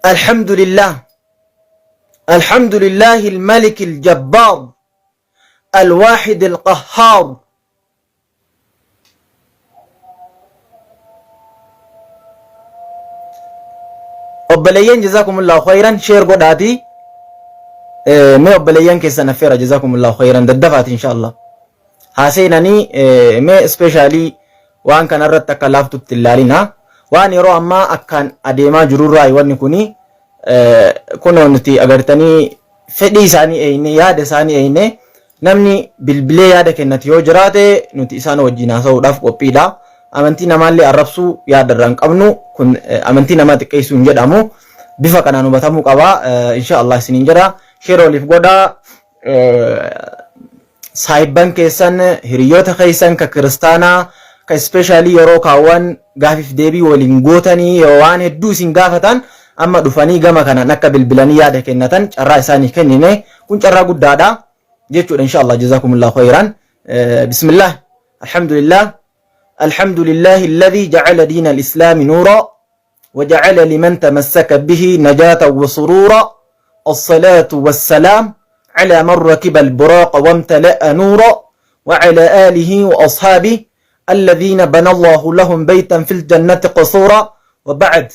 Alhamdulillah. Alhamdulillahi al-Malik al-Jabbar al-Wahid al-Qahhar. Obboleeyyan jazakumullahu khayran share godhaati. Mee obboleeyyan keessan affeera jazakumullahu khayran daddafaati inshallah. Haa seenanii mee ispeeshaalii waan kana irratti akka laaftutti hin laalina. Waan yeroo ammaa akkaan adeemaa jirurraa wanni kuni kunoo nuti agartanii fedhii isaanii eeyne yaada isaanii eeyne namni bilbilee yaada kennatu yoo jiraate nuti isaan wajjin haasa'uudhaaf qophiidha. Amantii namaallee arrabsuu yaada irraa hin qabnu kun amantii namaa xiqqeessuu hin jedhamu. Bifa kanaan hubatamuu qaba. Insha Allah isiniin jedha. Share waliif godhaa. Saahibban keessan hiriyoota keessan ka kiristaanaa ka ispeeshaalii yeroo kaawwan gaafiif deebii waliin gootanii yoo waan hedduu isin gaafatan amma dhufanii gama kanaan akka bilbilanii yaada kennatan carraa isaanii kennine kun carraa guddaadha jechuudha insha Allah jazakumullahu khayran. Bismillah, alhamdulillah, alhamdulillahi alladhi ja'ala diina al-islaami nuura وجعل لمن تمسك به نجاة وسرورا، الصلاة والسلام على من ركب البراق وامتلأ نورا، وعلى آله وأصحابه الذين بنى الله لهم بيتا في الجنة قصورا، وبعد،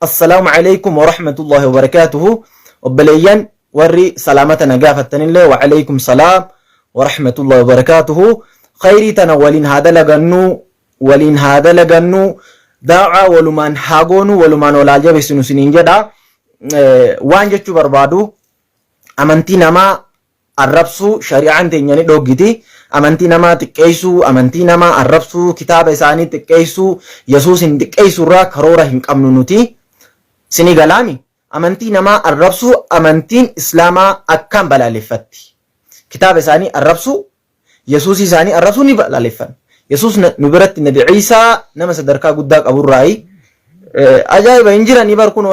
السلام عليكم ورحمة الله وبركاته. Obboleeyyan warri salaamata na gaafattanillee وعليكم السلام ورحمة الله وبركاته. Khayrii tana waliin haa dalagannuu, waliin haa dalagannuu, daa'aa walumaan haa goonuu, walumaan walaa jabeessinu isiniin jedha. Waan jechuu barbaadu, amantii namaa arrabsuu shari'aan teenya ni dhoggiti. Amantii namaa xiqqeessuu, amantii namaa arrabsuu, kitaaba isaanii xiqqeessuu, Yesuus hin xiqqeessuu irraa karoora hin qabnu nuti. Sini galaami. Amantii namaa arrabsuu amantiin Islaamaa akkaan balaaleffatti. Kitaaba isaanii arrabsuu, Yesuusii isaanii arrabsuu ni balaaleffanna. Yesuus nu biratti Nabi Iisaa nama sadarkaa guddaa qaburraayi. Ajaa'iba hin jiranii bar kun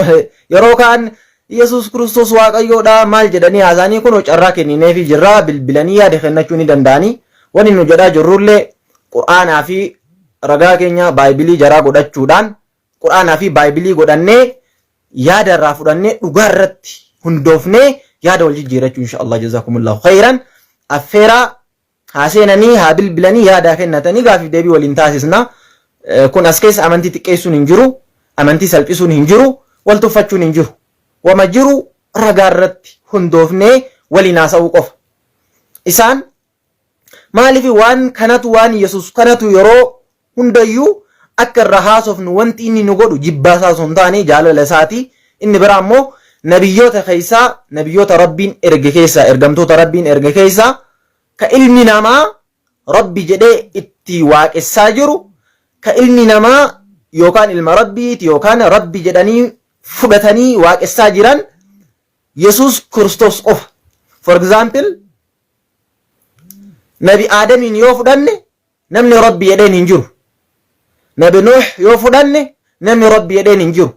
yeroo kaan Yesuus Kiristoos Waaqayyoodha maal jedhanii haasa'anii kun carraa kennineefii jirra bilbilanii yaada kennachuu ni danda'anii. Wanni nu jedhaa jirrullee Qur'aanaa fi ragaa keenya Baaybilii jaraa godhachuudhaan Qur'aanaa fi Baaybilii godhannee yaada irraa fudhannee dhugaa irratti hundoofnee yaada wal jijjiirachuu insha Allah. Jazakumullahu khayran. Affeeraa haa seenanii haa bilbilanii yaada kennatanii gaafiif deebii waliin taasisna. Kun as keessa amantii xiqqeessuun hin jiru, amantii salphisuun hin jiru, wal tuffachuun hin jiru. Wama jiru ragaa irratti hundoofnee waliin haasa'uu qofa. Isaan maaliif waan kanatu waan Yesuus kanatu yeroo hundayyuu akka irra haasofnu wanti inni nu godhu jibbaa isaa osoo hin taane jaalala isaati. Inni biraa immoo nabiyyoota keessaa, nabiyyoota Rabbiin erge keessaa, ergamtoota Rabbiin erge keessaa ka ilmi namaa Rabbi jedhee itti waaqessaa jiru, ka ilmi namaa yookaan ilma Rabbiiti yookaan Rabbi jedhanii fudhatanii waaqessaa jiran Yesuus Kiristoos qofa. For example, Nabi Aadamiin yoo fudhanne namni Rabbi jedheen hin jiru. Nabi Nuh yoo fudhanne namni Rabbi jedheen hin jiru.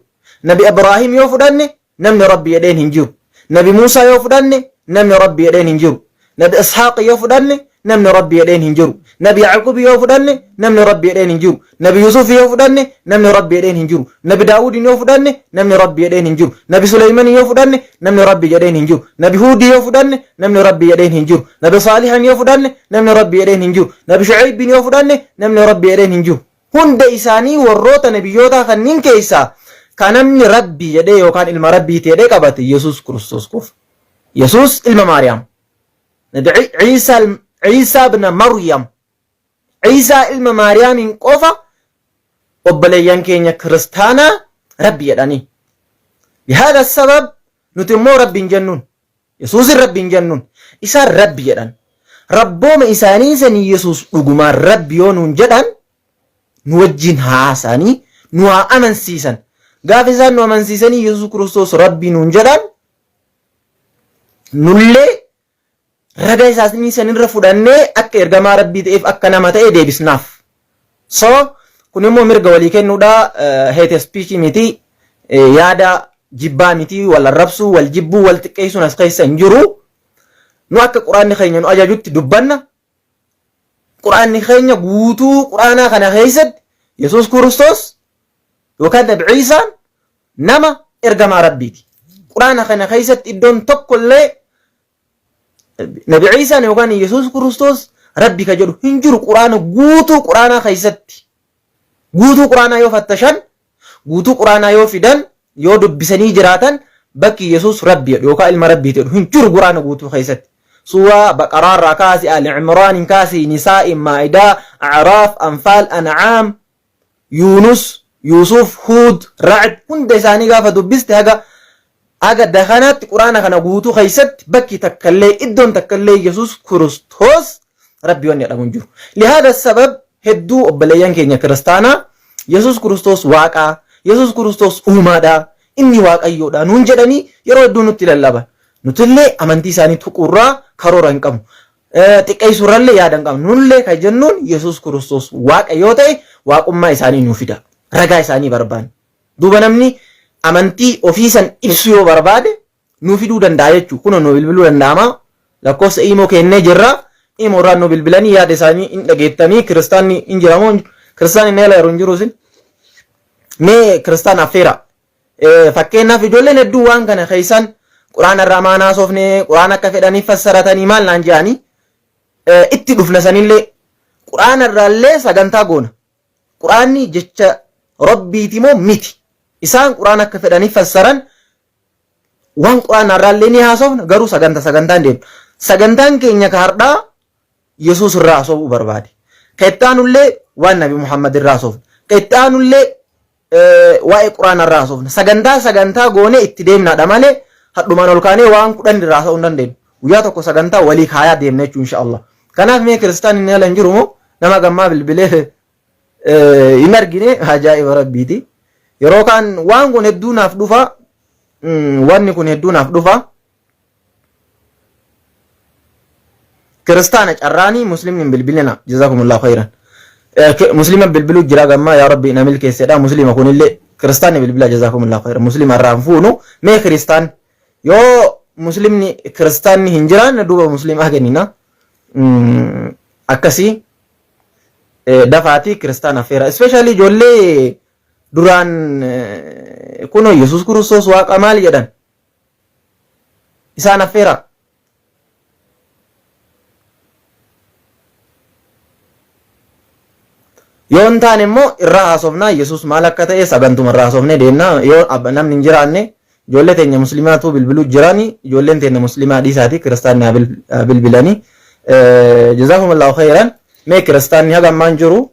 Nabi Ibraahim yoo fudhanne namni Rabbi jedheen hin jiru. Nabi Muusaa yoo fudhanne namni Rabbi jedheen hin jiru. Nabi Ishaaq yoo fudhanne namni Rabbi jedheen hin jiru. Nabi Yacquub yoo fudhanne namni Rabbi jedheen hin jiru. Nabi Yusuf yoo fudhanne namni Rabbi jedheen hin jiru. Nabi Daawudin yoo fudhanne namni Rabbi jedheen hin jiru. Nabi Suleyman yoo fudhanne namni Rabbi jedheen hin jiru. Nabi Huudi yoo fudhanne namni Rabbi jedheen hin jiru. Nabi Saalihan yoo fudhanne namni Rabbi jedheen hin jiru. Nabi Shu'aybin yoo fudhanne namni Rabbi jedheen hin jiru. Hunda isaanii warroota nabiyyootaa kanneen keessaa kan namni Rabbi jedhee yookaan ilma Rabbiiti jedhee qabate Yesuus Kiristoos qofa. Yesuus ilma Maariyaam. Nabi Ciisaa, Ciisaa ibn Maryam. Ciisaa ilma Maariyaamiin qofa obboleeyyan keenya kiristaanaa Rabbi jedhanii. Bihaadha sabab nuti immoo Rabbi hin jennuun. Yesuusin Rabbi hin jennuun. Isaan Rabbi jedhan. Rabbooma isaanii sanii Yesuus dhugumaan Rabbi yoo nuun jedhan nu wajjin haasa'anii nu haa amansiisan. Gaafa isaan nu amansiisanii Yesuus Kiristoos Rabbi nuun jedhan nullee raga isaanii sanirra fudhannee akka ergamaa Rabbii ta'eef akka nama ta'e deebisnaaf. So kun immoo mirga walii kennuudha, hate speech miti, yaada jibbaa miti, wal arrabsuu, wal jibbuu, wal xiqqeessuun as keessa hin jiru. Nu akka Quraanni keenya nu ajajutti dubbanna. Quraanni keenya guutuu Quraanaa kana keessatti Yesuus Kiristoos yookaan Nabi Ciisaan nama ergamaa Rabbiiti. Quraana kana keessatti iddoon tokkollee Nabi Iisaan yookaan Yesuus Kiristoos Rabbi ka jedhu hin jiru Quraana guutuu Quraanaa keessatti. Guutuu Quraanaa yoo fattashan, guutuu Quraanaa yoo fidan, yoo dubbisanii jiraatan bakki Yesuus Rabbi jedhu yookaan ilma Rabbiiti jedhu hin jiru Quraana guutuu keessatti. Suuraa Baqaraa irraa kaasi, Aali Imraanin kaasi, Nisaa'i, Maa'idaa, A'raaf, Anfaal, An'aam, Yuunus, Yuusuf, Huud, Ra'd hunda isaanii gaafa dubbiste haga haga dakanaatti Quraana kana guutuu keessatti bakki takkallee iddoon takkallee Yesuus Kiristoos Rabbi wanni jedhamu hin jiru. Lihaada sabab hedduu obboleeyyan keenya kiristaanaa Yesuus Kiristoos Waaqaa, Yesuus Kiristoos uumaadha, inni Waaqayyoodha nuun jedhanii yeroo hedduu nutti lallaban. Nutillee amantii isaanii tuquurraa karoora hin qabnu. Xiqqeessuurrallee yaada hin qabnu. Nullee kan jennuun Yesuus Kiristoos Waaqa yoo ta'e waaqummaa isaanii nuu fida. Ragaa isaanii barbaanna. Duuba namni amantii ofii san ibsuu yoo barbaade nuu fiduu danda'a jechuudha. Kunoo nuu bilbiluu danda'ama. Lakkoofsa iimoo keennee jirra. Iimoo irraan nuu bilbilanii yaada isaanii hin dhageettanii kiristaanni hin jiramoo kiristaanni hin eela yeroo hin jiru isin. Mee kiristaan affeera. Fakkeenyaaf ijoolleen hedduu waan kana keessan quraana irraa maan haasofne quraana akka fedhanii fassaratanii maal naan jedhanii itti dhufna sanillee quraana irraallee sagantaa goona. Quraanni jecha rabbiiti moo miti? Isaan quraana akka fedhanii fassaran waan quraana irraallee ni haasofna garuu saganta sagantaan deemna. Sagantaan keenya ka hardhaa Yesuus irraa haasofuu barbaade. Ka itti aanullee waan Nabi Muhammad irraa haasofna. Ka itti aanullee waa'ee quraana irraa haasofna. Sagantaa sagantaa goonee itti deemnaadha malee hadhumaan ol kaanee waan kudhan irraa haasa'uu hin dandeenyu. Guyyaa tokko sagantaa walii kaayaa deemna jechuun insha Allah. Kanaaf mee kiristaan inni ala hin jiru moo nama gammaa bilbilee hin argine ajaa'iba rabbiiti. Yeroo kaan waan kun hedduu naaf dhufa. Wanni kun hedduu naaf dhufa. Kiristaana carraanii muslimni hin bilbilina jazakumullahu khairan. Muslima bilbiluu jira gammaa yaa rabbi na milkeessedha muslima kunillee kiristaanni bilbila jazakumullahu khairan muslima irraa hin fuunu mee kiristaan yoo muslimni kiristaanni hin jiraanne duuba muslimaa kennina akkasii dafaatii kiristaan affeera especially ijoollee duraan kunoo Yesuus Kiristoos waaqa maal jedhan isaan affeeraa. Yoo hin taane immoo irraa haasofnaa Yesuus maal akka ta'e sagantuma irraa haasofnee deemnaa yoo namni hin jiraanne ijoollee teenya muslimaatu bilbiluu jirani ijoolleen teenya muslimaa dhiisaati kiristaanni haa bilbilani. Jazaakumullahu khairan mee kiristaanni haga ammaan jiru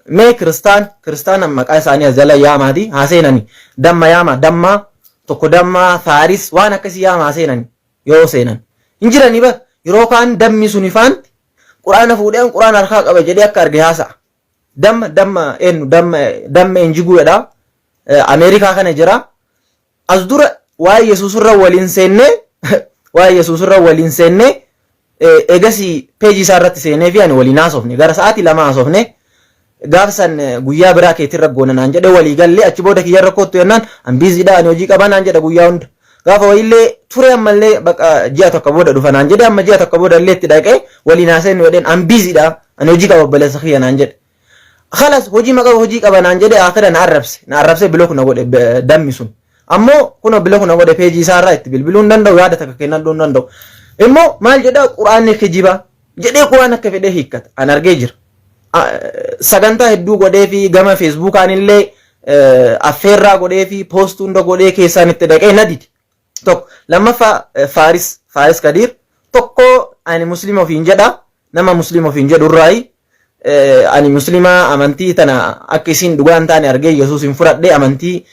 Mee kiristaan kiristaana maqaa isaanii as jala yaamaati haa seenani damma yaama damma tokko damma faaris waan akkasii yaama haa seenani yoo seenan hin jirani bar yeroo kaan dammi suni faanti quraana fuudhee an quraana harkaa qaba jedhee akka arge haasa'a damma damma eenyu damma damma enjiguu jedha Ameerikaa kana jira As dura waa'ee Yesuus irra waliin seennee waa'ee Yesuus irra waliin seennee eegasii peejii isaa irratti seenee fi ani waliin haasofne gara sa'aatii lama haasofne gaaf san guyyaa biraa keetirra goona naan jedhe walii galle achi booda kiyyarra koottu jennaan an biiziidha ani hojii qaba naan jedha guyyaa hunda gaafa wayiillee ture ammallee baqa ji'a tokko booda dhufa naan jedhe amma ji'a tokko booda illee itti dhaqee waliin haaseennu jedheen an biiziidha ani hojii qaba obboleessa kiyya naan jedhe Khalas hojii maqaa hojii qaba naan jedhe akhira na arrabse na arrabse block na godhe dammi sun ammoo kunoo block na godhe peejii isaa irraa itti bilbiluu hin danda'u yaada takka kennadhuu hin danda'u immoo maal jedha quraanni kijiba jedhee quraan akka fedhee hiikkata an argee jira sagantaa hedduu godhee fi gama feesbuukaan illee affeerraa godhee fi poostuu hunda godhee keessaan itti dhaqee na dide tokko lammaffaa faaris faaris kadiir tokko ani muslima ofiin jedha nama muslima ofiin jedhu irraayi ani muslima amantii tana akka isiin dhugaa hin taane argee Yesuus hin fudhadhe amantii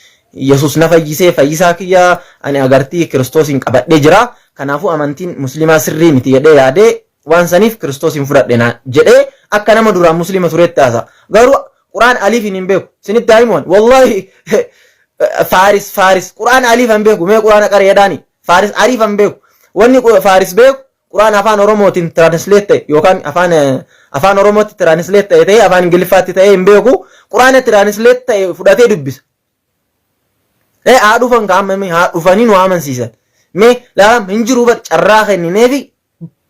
Yesuus na fayyisee fayyisaa kiyya ani agartii Kiristoosiin qabadhee jira kanaafuu amantiin muslimaa sirrii miti jedhee yaadee waan saniif Kiristoosiin fudhadhe na jedhee akka nama duraan muslima turetti haasa garuu Quraan aliif hin beeku sinitti haa himuwan wallaahi faaris faaris Quraan aliif hin beeku mee Quraana qareedhaani faaris aliif hin beeku wanni faaris beeku Qur'aan afaan Oromootiin translate ta'e yookaan afaan afaan Oromootti translate ta'e ta'ee afaan Ingiliffaatti ta'ee hin beeku. Qur'aana translate ta'e fudhatee dubbisa. Ee haa dhufan ka amma mee haa dhufanii nu amansiisan. Mee laa hin jiru bar carraa kennineefi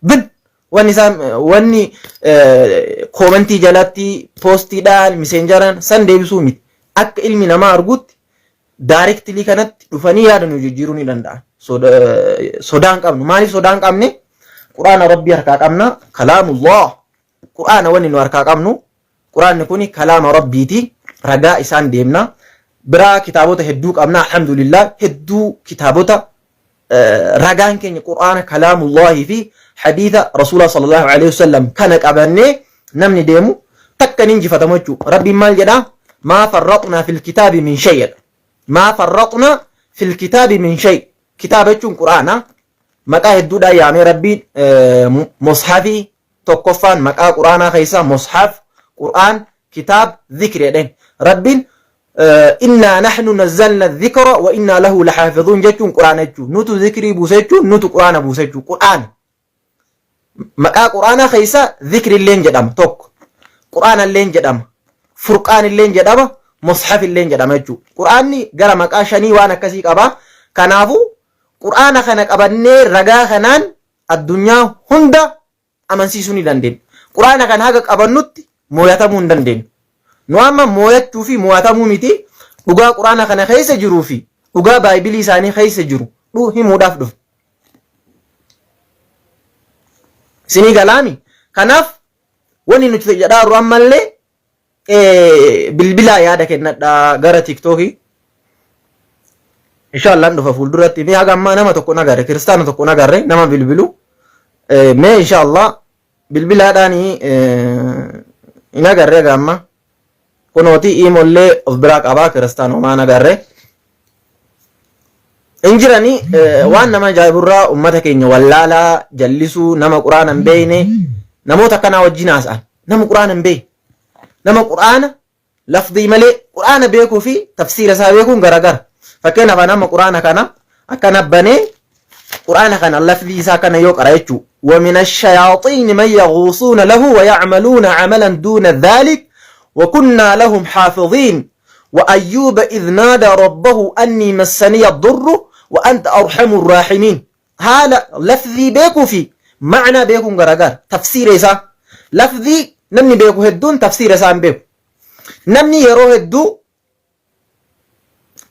bin wanni isaan wanni koomentii jalatti poostiidhaan miseenjaraan san deebisuu miti. Akka ilmi namaa argutti Directly kanatti dhufanii yaada nu jijjiiruu ni danda'an. Sodaa hin qabnu. Maaliif sodaa hin qabne? Qur'aana Rabbii harkaa qabna. Kalaamullah. Qur'aana wanni nu harkaa qabnu. Qur'aanni kuni kalaama Rabbiiti. Ragaa isaan deemna. Biraa kitaabota hedduu qabna. Alhamdulillah. Hedduu kitaabota ragaan keenya Qur'aana kalaamullaahi fi hadiisa Rasuula sallallahu alaihi wasallam kana qabannee namni deemu takka ni injifatamu jechuudha. Rabbiin maal jedhaa? Maa farraxnaa fil kitaabi min shay jedha. Maa farraxnaa fil kitaabi min shay. Kitaaba jechuun Qur'aana. Maqaa hedduudhaan yaamee Rabbiin mushafii tokkoffaan maqaa Qur'aanaa keessaa mushaf, Qur'aan, kitaab, zikri jedheen. Rabbiin innaa nahnu nazzalna dhikra wa innaa lahu lahaafizuun jechuun Qur'aana jechuun nutu zikrii buuse jechuun nutu Qur'aana buuse jechuun Qur'aana. Maqaa Qur'aanaa keessaa zikri illeen jedhama tokko. Qur'aana illeen jedhama. Furqaan illeen jedhama. Mushaf illeen jedhama jechuudha. Qur'aanni gara maqaa shanii waan akkasii qaba. Kanaafuu Qur'aana kana qabannee ragaa kanaan addunyaa hunda amansiisuu ni dandeenya. Qur'aana kana haga qabannutti mooyatamuu hin dandeenyu. Nu amma mooyachuu fi mooyatamuu miti dhugaa Qur'aana kana keessa jiruu fi dhugaa Baaybilii isaanii keessa jiru dhu himuudhaaf dhufne. Isinii galaami? Kanaaf wanni nuti jedhaa jirru ammallee bilbilaa yaada kennadhaa gara tiktookii. Inshaallah dhufa fuulduratti mee haga ammaa nama tokko nagarre kiristaana tokko nagarre nama bilbilu mee inshaallah bilbilaadhaan hin agarre haga ammaa kunooti iimollee of biraa qabaa kiristaana homaa nagarre. Hin jirani waan nama ajaa'iburraa ummata keenya wallaalaa jallisuu nama quraana hin beekne namoota akkanaa wajjin haasa'an nama quraana hin beekne nama quraana lafdii malee quraana beekuu fi tafsiira isaa beekuun garagara fakkeenyaaf an amma quraana kana akkana banee quraana kana lafdii isaa kana yoo qara jechuu ومن الشياطين من يغوصون له ويعملون عملا دون ذلك وكنا لهم حافظين وأيوب إذ نادى ربه أني مسني الضر وأنت أرحم الراحمين haala lafzii beekuu fi ma'naa beekuun garagara tafsiira isaa lafzii namni beeku hedduun tafsiira isaa hin beeku namni yeroo hedduu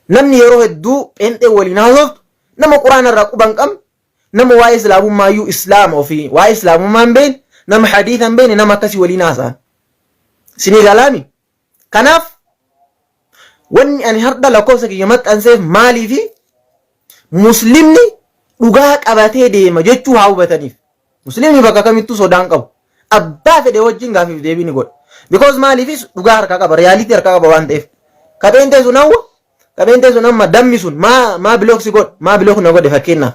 namni yeroo hedduu pheenxee waliin haasoftu nama quraana irraa quba hin qabne nama waa'ee islaamummaa iyyuu islaama ofii waa'ee islaamummaa hin beekne nama hadiisa hin beekne nama akkasii waliin haasa'an isinii galaami Kanaaf wanni ani hardha lakkoofsa kiyya maxxanseef maaliifi muslimni dhugaa qabatee deema jechuu haa hubataniif. Muslimni bakka kamittuu sodaa hin qabu. Abbaa fedhe wajjin gaafiif deebii ni godha. Because maaliifis dhugaa harkaa qaba, reality harkaa qaba waan ta'eef. Ka pheenxee sun hawwa, ka pheenxee sun amma dammi sun maa maa block si godhe, maa block na godhe fakkeenyaaf.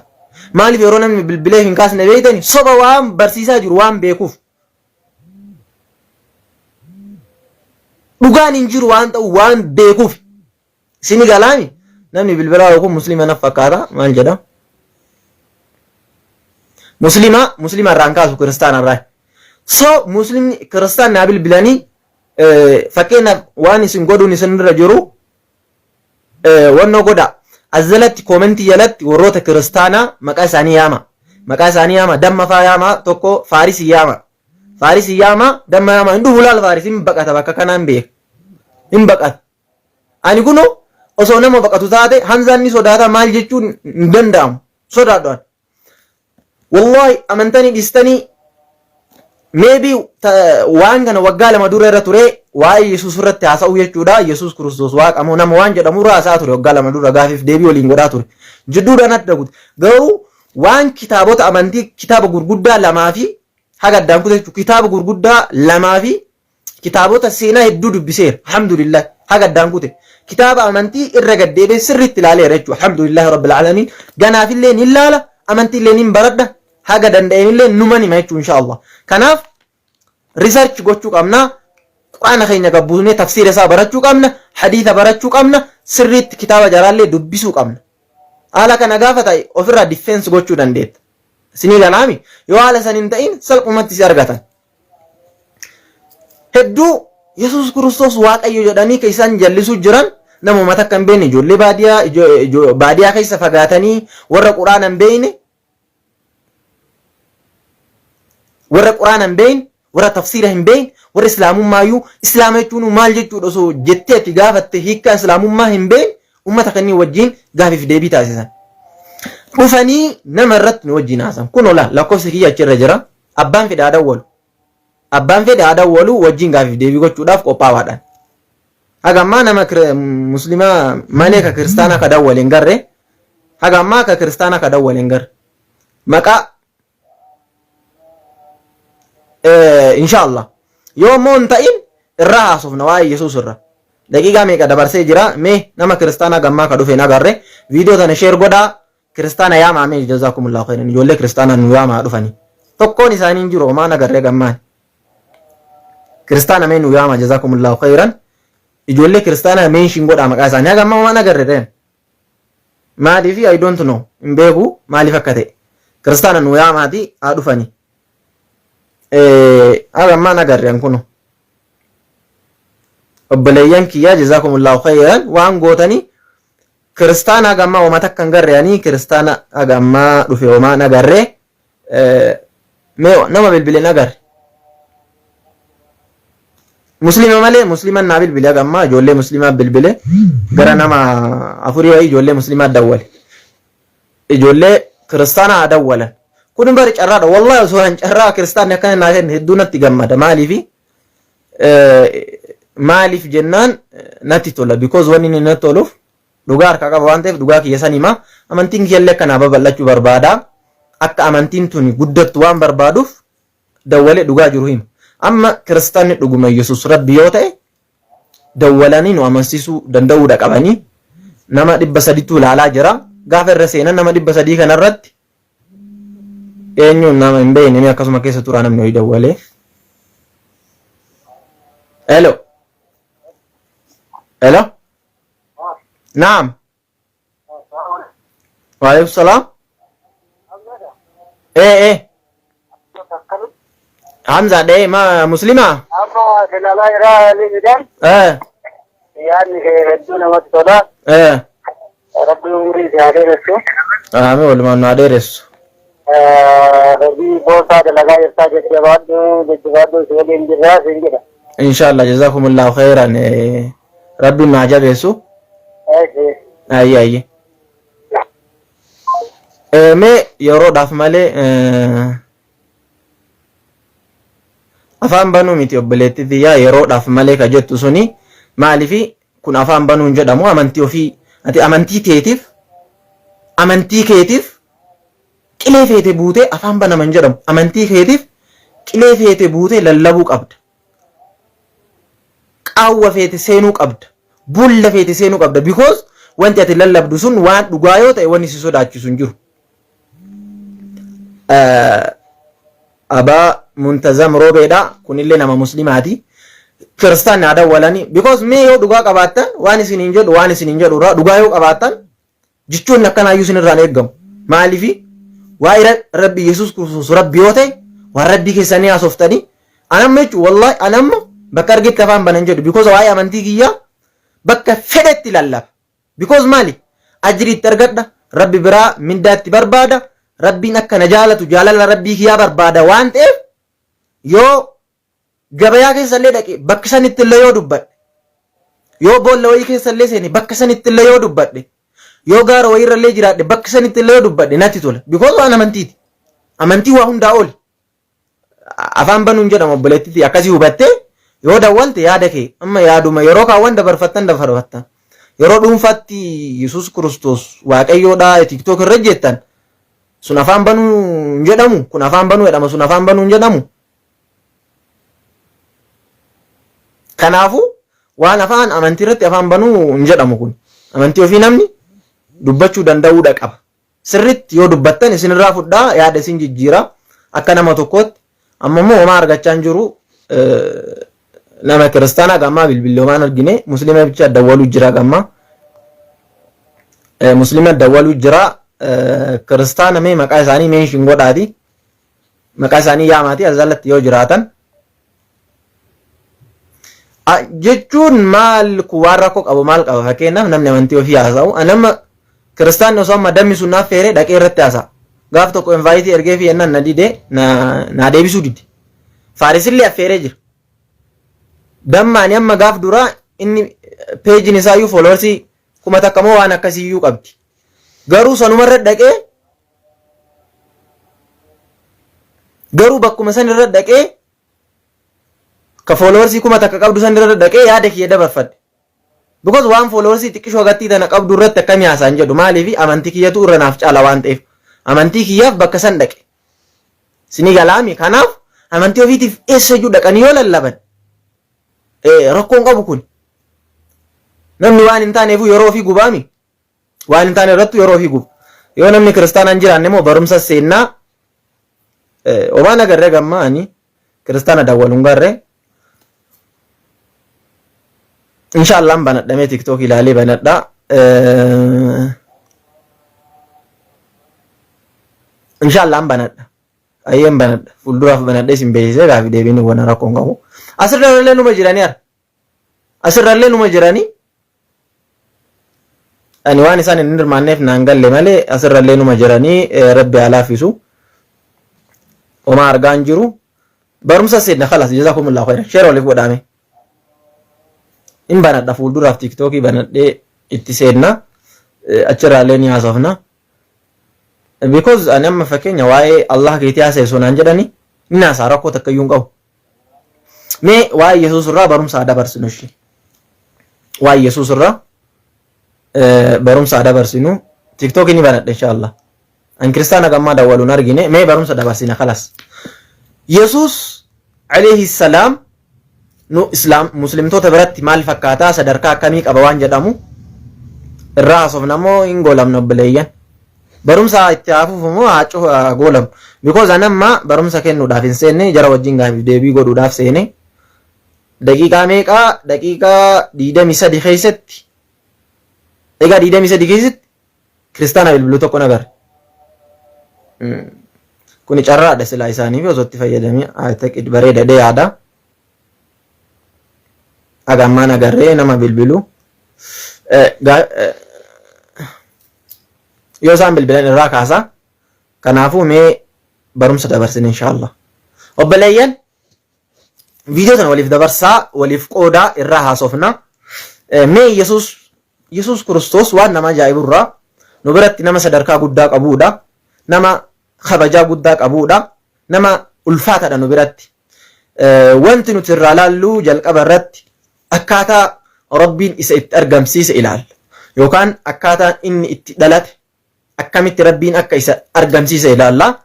Maaliif yeroo namni bilbilee hin kaasne beektani soba waan barsiisaa jiru waan beekuuf. Dhugaan hin jiru waan ta'u waan beekuuf. Isini galaami namni bilbilaa kun muslima naf fakkaata maal jedha? Muslima muslima irraa hin kaasu kiristaana irraa. So muslimni kiristaan naa bilbilanii fakkeenyaaf waan isin godhuun isin irra jiru wannoo godha. As jalatti koomentii jalatti warroota kiristaanaa maqaa isaanii yaama. Maqaa isaanii yaama damma faa yaama tokko faarisii yaama. Faarisii yaama damma yaama hin dhufu laal faaris hin baqata bakka kanaa hin beeka. Hin baqata. Ani kunoo osoo nama baqatu taate Hamzaan ni sodaata maal jechuun hin danda'amu. Sodaadhu ani. Wallahi amantanii dhiistanii maybe waan kana waggaa 2 dura irra ture waa'ee Yesuus irratti haasa'uu jechuudha. Yesuus Kiristoos waaqa moo nama waan jedhamu irra haasa'aa ture waggaa 2 dura gaafiif deebii waliin godhaa ture. Jidduudhaan adda kute. Garuu waan kitaabota amantii kitaaba gurguddaa lamaa fi haga addaan kute jechuudha. Kitaaba gurguddaa lamaa fi Kitaabota seenaa hedduu dubbiseera. Alhamdulillah. Haga addaan kute. Kitaaba amantii irra gad deebi'ee sirriitti ilaaleera jechuudha. Alhamdulillah Rabbil Aalamiin. Ganaafillee ni ilaala. Amantiillee ni baradha. Haga danda'eenillee numan hima jechuudha insha Allah. Kanaaf research gochuu qabna. Quraana keenya gabbuusnee tafsiira isaa barachuu qabna. Hadiisa barachuu qabna. Sirriitti kitaaba jaraallee dubbisuu qabna. Haala kana gaafa ta'e ofirraa defense gochuu dandeetta. Isinii galaami? Yoo haala san hin ta'in salphumatti si argatan. Hedduu Yesuus Kiristoos Waaqayyo jedhanii kan isaan jallisuu jiran namuma takka hin beekne ijoollee baadiyaa baadiyaa keessa fagaatanii warra quraana hin beekne warra quraana hin beekne warra tafsiira hin beekne warra islaamummaa iyyuu islaama jechuun maal jechuudha osoo jettee ati gaafatte hiikkaa islaamummaa hin beekne Ummata kanneen wajjin gaafiif deebii taasisan. Dhufanii nama irratti nu wajjin haasan. Kun ola lakkoofsi kiyya achirra jira. Abbaan fedhe haa dawwalu. Abbaan fedhe haa dawwalu wajjin gaafiif deebii gochuudhaaf qophaawaadhaan. Haga ammaa nama muslimaa malee ka kiristaanaa ka dawwale hin garre. Haga ammaa ka kiristaanaa ka dawwale hin garre. Maqaa Inshaallah. Yoo immoo hin ta'in irraa haasofna waa'ee Yesuus irra. Daqiiqaa meeqa dabarsee jira mee nama kiristaanaa gammaa ka dhufe hin agarre. Viidiyoo tana sheer godhaa kiristaana yaamaa mee jazaakumullahu khairan ijoollee kiristaanaa nu yaamaa dhufanii. Tokkoon isaanii hin jiru homaa hin agarre gammaan. Kiristaana mee nu yaamaa jazaakumullahu khairan. Ijoollee kiristaanaa meenshin godhaa maqaa isaanii haga ammaa homaa hin agarre ta'en. Maaliif I don't know hin beeku maaliif akka ta'e. Kiristaana nu yaamaati haa dhufani. Haga ammaa hin agarre an kuno. Obboleeyyan kiyyaa jazaakumullahu khairan waan gootanii kiristaana haga ammaa homaa takka hin garre ani kiristaana haga ammaa dhufe homaa hin agarre. Mee nama bilbile hin agarre. Muslima malee musliman naa bilbile haga ammaa ijoollee muslimaa bilbile gara nama afurii wayii ijoollee muslimaa dawwale. Ijoollee kiristaanaa haa dawwalan. Kun bari carraadha. Wallahi osoo an carraa kiristaanni akkana naa kenne hedduu natti gammada. Maaliifi maaliif jennaan natti tola. Because wanni inni natti toluuf Dhugaa harkaa qaba waan ta'eef dhugaa kiyya san hima. Amantiin kiyyallee akka naa babal'achuu barbaada. Akka amantiin tuni guddattu waan barbaaduuf dawwalee dhugaa jiru hima. Amma kiristaanni dhuguma Yesuus Rabbi yoo ta'e dawwalanii nu amansiisuu danda'uudha qabanii. Nama 300tu ilaalaa jira. Gaafa irra seenan nama 300 kanarratti eenyuun nama hin beekne mee akkasuma keessa turaa namni wayii dawwalee. Hello. Hello. Naam. Waalaikum salaam. Ee ee. Hamza dhee ma muslima? Amma silaalaa irraa ni fidan. Ee Yaadni kee hedduu namatti tola. ee. Rabbi umurii si haa dheeressu. Amin walumaan nu haa dheeressu. Hojii boonsaa dalagaa jirtaa jajjabaadhu jajjabaadhu si waliin jirraa siin jedha. Inshallah jazakumullahu khairan. Rabbiin nu haa jabeessu. Eeshi. Ayye ayye. Mee yeroodhaaf malee afaan banuu miti obboleetti tiyyaa yeroodhaaf malee ka jettu suni maalifi kun afaan banuu hin jedhamu amantii ofii ati amantii teetiif amantii keetiif qilee feete buutee afaan banama hin jedhamu amantii keetiif qilee feete buutee lallabuu qabda. Qaawwa feete seenuu qabda. Boolla feete seenuu qabda. Because wanti ati lallabdu sun waan dhugaa yoo ta'e wanni si sodaachisu hin jiru. Abaa Muntazam Roobeedha. Kunillee nama muslimaati. Kiristaanni haa dawwalani. Because mee yoo dhugaa qabaattan waan isin hin jedhu waan isin hin jedhu irraa dhugaa yoo qabaattan Jechoonni akkanaayyuu isinirraa hin eeggamu. Maaliifi waa'ee Rabbi Yesuus Kiristoos Rabbi yoo ta'e waan Rabbii keessanii haasoftanii anamma jechuun wallaahi anamma bakka argetti afaan banan jedhu because waa'ee amantii kiyyaa bakka fedhetti lallaba. Because maali? Ajrii itti argadha, Rabbi biraa mindaa itti barbaada, Rabbiin akka na jaalatu jaalala Rabbii kiyyaa barbaada waan ta'eef yoo Gabayaa keessa illee dhaqe bakka sanitti illee yoo dubbadhe yoo boolla wayii keessa illee seene bakka sanitti illee yoo dubbadhe yoo gaara wayii irra illee jiraadhe bakka sanitti illee yoo dubbadhe natti tola. Because waan amantiiti. Amantii waa hundaa oli. Afaan banuun jedhama obboleettitti akkasii hubattee yoo dawwalte yaada kee amma yaaduma yeroo kaawwan dabarfattan dabarfattan. Yeroo dhuunfaatti Yesuus Kiristoos Waaqayyoodha TikTok irra jettan sun afaan banuu hin jedhamu kun afaan banuu jedhama sun afaan banuu hin jedhamu. Kanaafuu waan afaan amantii irratti afaan banuu hin jedhamu kun. Amantii ofii namni dubbachuu danda'uudha qaba. Sirriitti yoo dubbattan isinirraa fudhaa yaada isin jijjiira akka nama tokkootti. Amma immoo homaa argachaa hin jiru. Nama kiristaanaa gammaa bilbillee homaa hin argine muslima bicha dawwaluu jira gammaa. Muslima dawwaluu jira. Kiristaana mee maqaa isaanii meenshin godhaati. Maqaa isaanii yaamaati as jalatti yoo jiraatan. Jechuun maal kun waan rakkoo qabu maal qaba fakkeenyaaf namni amantii ofii haasa'u anama kiristaanni osoo amma dammi sun naaf feeree dhaqee irratti haasa'a. Gaaf tokko invaayitii ergee fi jennaan na dide naa deebisuu dide. Faarisillee affeeree jira. Damma ani amma gaaf duraa inni peejiin isaayyuu fooloorsii 1000 moo waan akkasiiyyuu qabdi. Garuu sanumarra dhaqee garuu bakkuma san irra dhaqee ka followersii 1000 qabdu san irra dhaqee yaada kiyya dabarfadhe. Because waan followersii xiqqishoo gattii tana qabdu irratti akkamii haasa'an jedhu maaliif amantii kiyyatu irra naaf caala waan ta'eef amantii kiyyaaf bakka san dhaqe. Sini galaami kanaaf amantii ofiitiif eessa iyyuu dhaqanii yoo lallaban rakkoon qabu kun. Namni waan hin taaneefuu yeroo ofii gubaami. Waan hin taane irrattu yeroo ofii gubu. Yoo namni kiristaanaan jiraanne immoo barumsa seennaa omaan agarree gammaa ani kiristaana dawwaluun garree. Inshaallah banadhamee TikTok ilaalee banadha. Inshaallah banadha. Ayyeen banadha. Fuulduraaf banadhee isin beeksisee gaafi deebiin waan rakkoon qabu. Asirrallee numa jiranii ara. Asirrallee numa jiranii. Ani waan isaan hin hirmaanneef naan galle malee asirrallee numa jiranii rabbi haa laaffisu. Homaa argaa hin jiru. Barumsa seenna خلاص جزاكم الله خيرا. Share waliif godhaame. In banadha fuulduraaf TikTokii banadhee itti seenna. Achirraallee ni haasofna. Because ani amma fakkeenya waa'ee Allah keetii haasa'e sonaan jedhani ni haasaa rakkoo takka iyyuu hin qabu. Mee waa'ee Yesuus irraa barumsa haa dabarsinu ishee. Waa'ee Yesuus irraa barumsa haa dabarsinu. TikTokii ni banadha inshallah. An kiristaana gammaa dawwaluun argine mee barumsa dabarsina خلاص. Yesuus عليه السلام nu islaam muslimtoota biratti maal fakkaataa sadarkaa akkamii qaba waan jedhamu irraa haasofna moo hin goolamna obboleeyyan. Barumsa itti hafuuf moo haa goolamu. Because an amma barumsa kennuudhaaf hin seenne jara wajjin gaafiif deebii godhuudhaaf seene. Daqiiqaa meeqaa daqiiqaa 23 keessatti egaa 23 keessatti kiristaana bilbiluu tokko nagarre. Kuni carraadha silaa isaaniif osoo itti fayyadamee bareeda dhee yaada. Hagammaan agarree nama bilbilu. Yoo isaan bilbilan irraa kaasa. Kanaafuu mee barumsa dabarsine inshallah. Obboleeyyan viidiyoo sana waliif dabarsaa waliif qoodaa irraa haasofna. Mee Yesuus Kiristoos waan nama ajaa'iburraa nu biratti nama sadarkaa guddaa qabuudha. Nama kabajaa guddaa qabuudha. Nama ulfaataadha nu biratti. Wanti nuti irraa laallu jalqaba irratti akkaataa Rabbiin isa itti argamsiise ilaalla. Yookaan akkaataa inni itti dhalate akkamitti Rabbiin akka isa argamsiise ilaalla.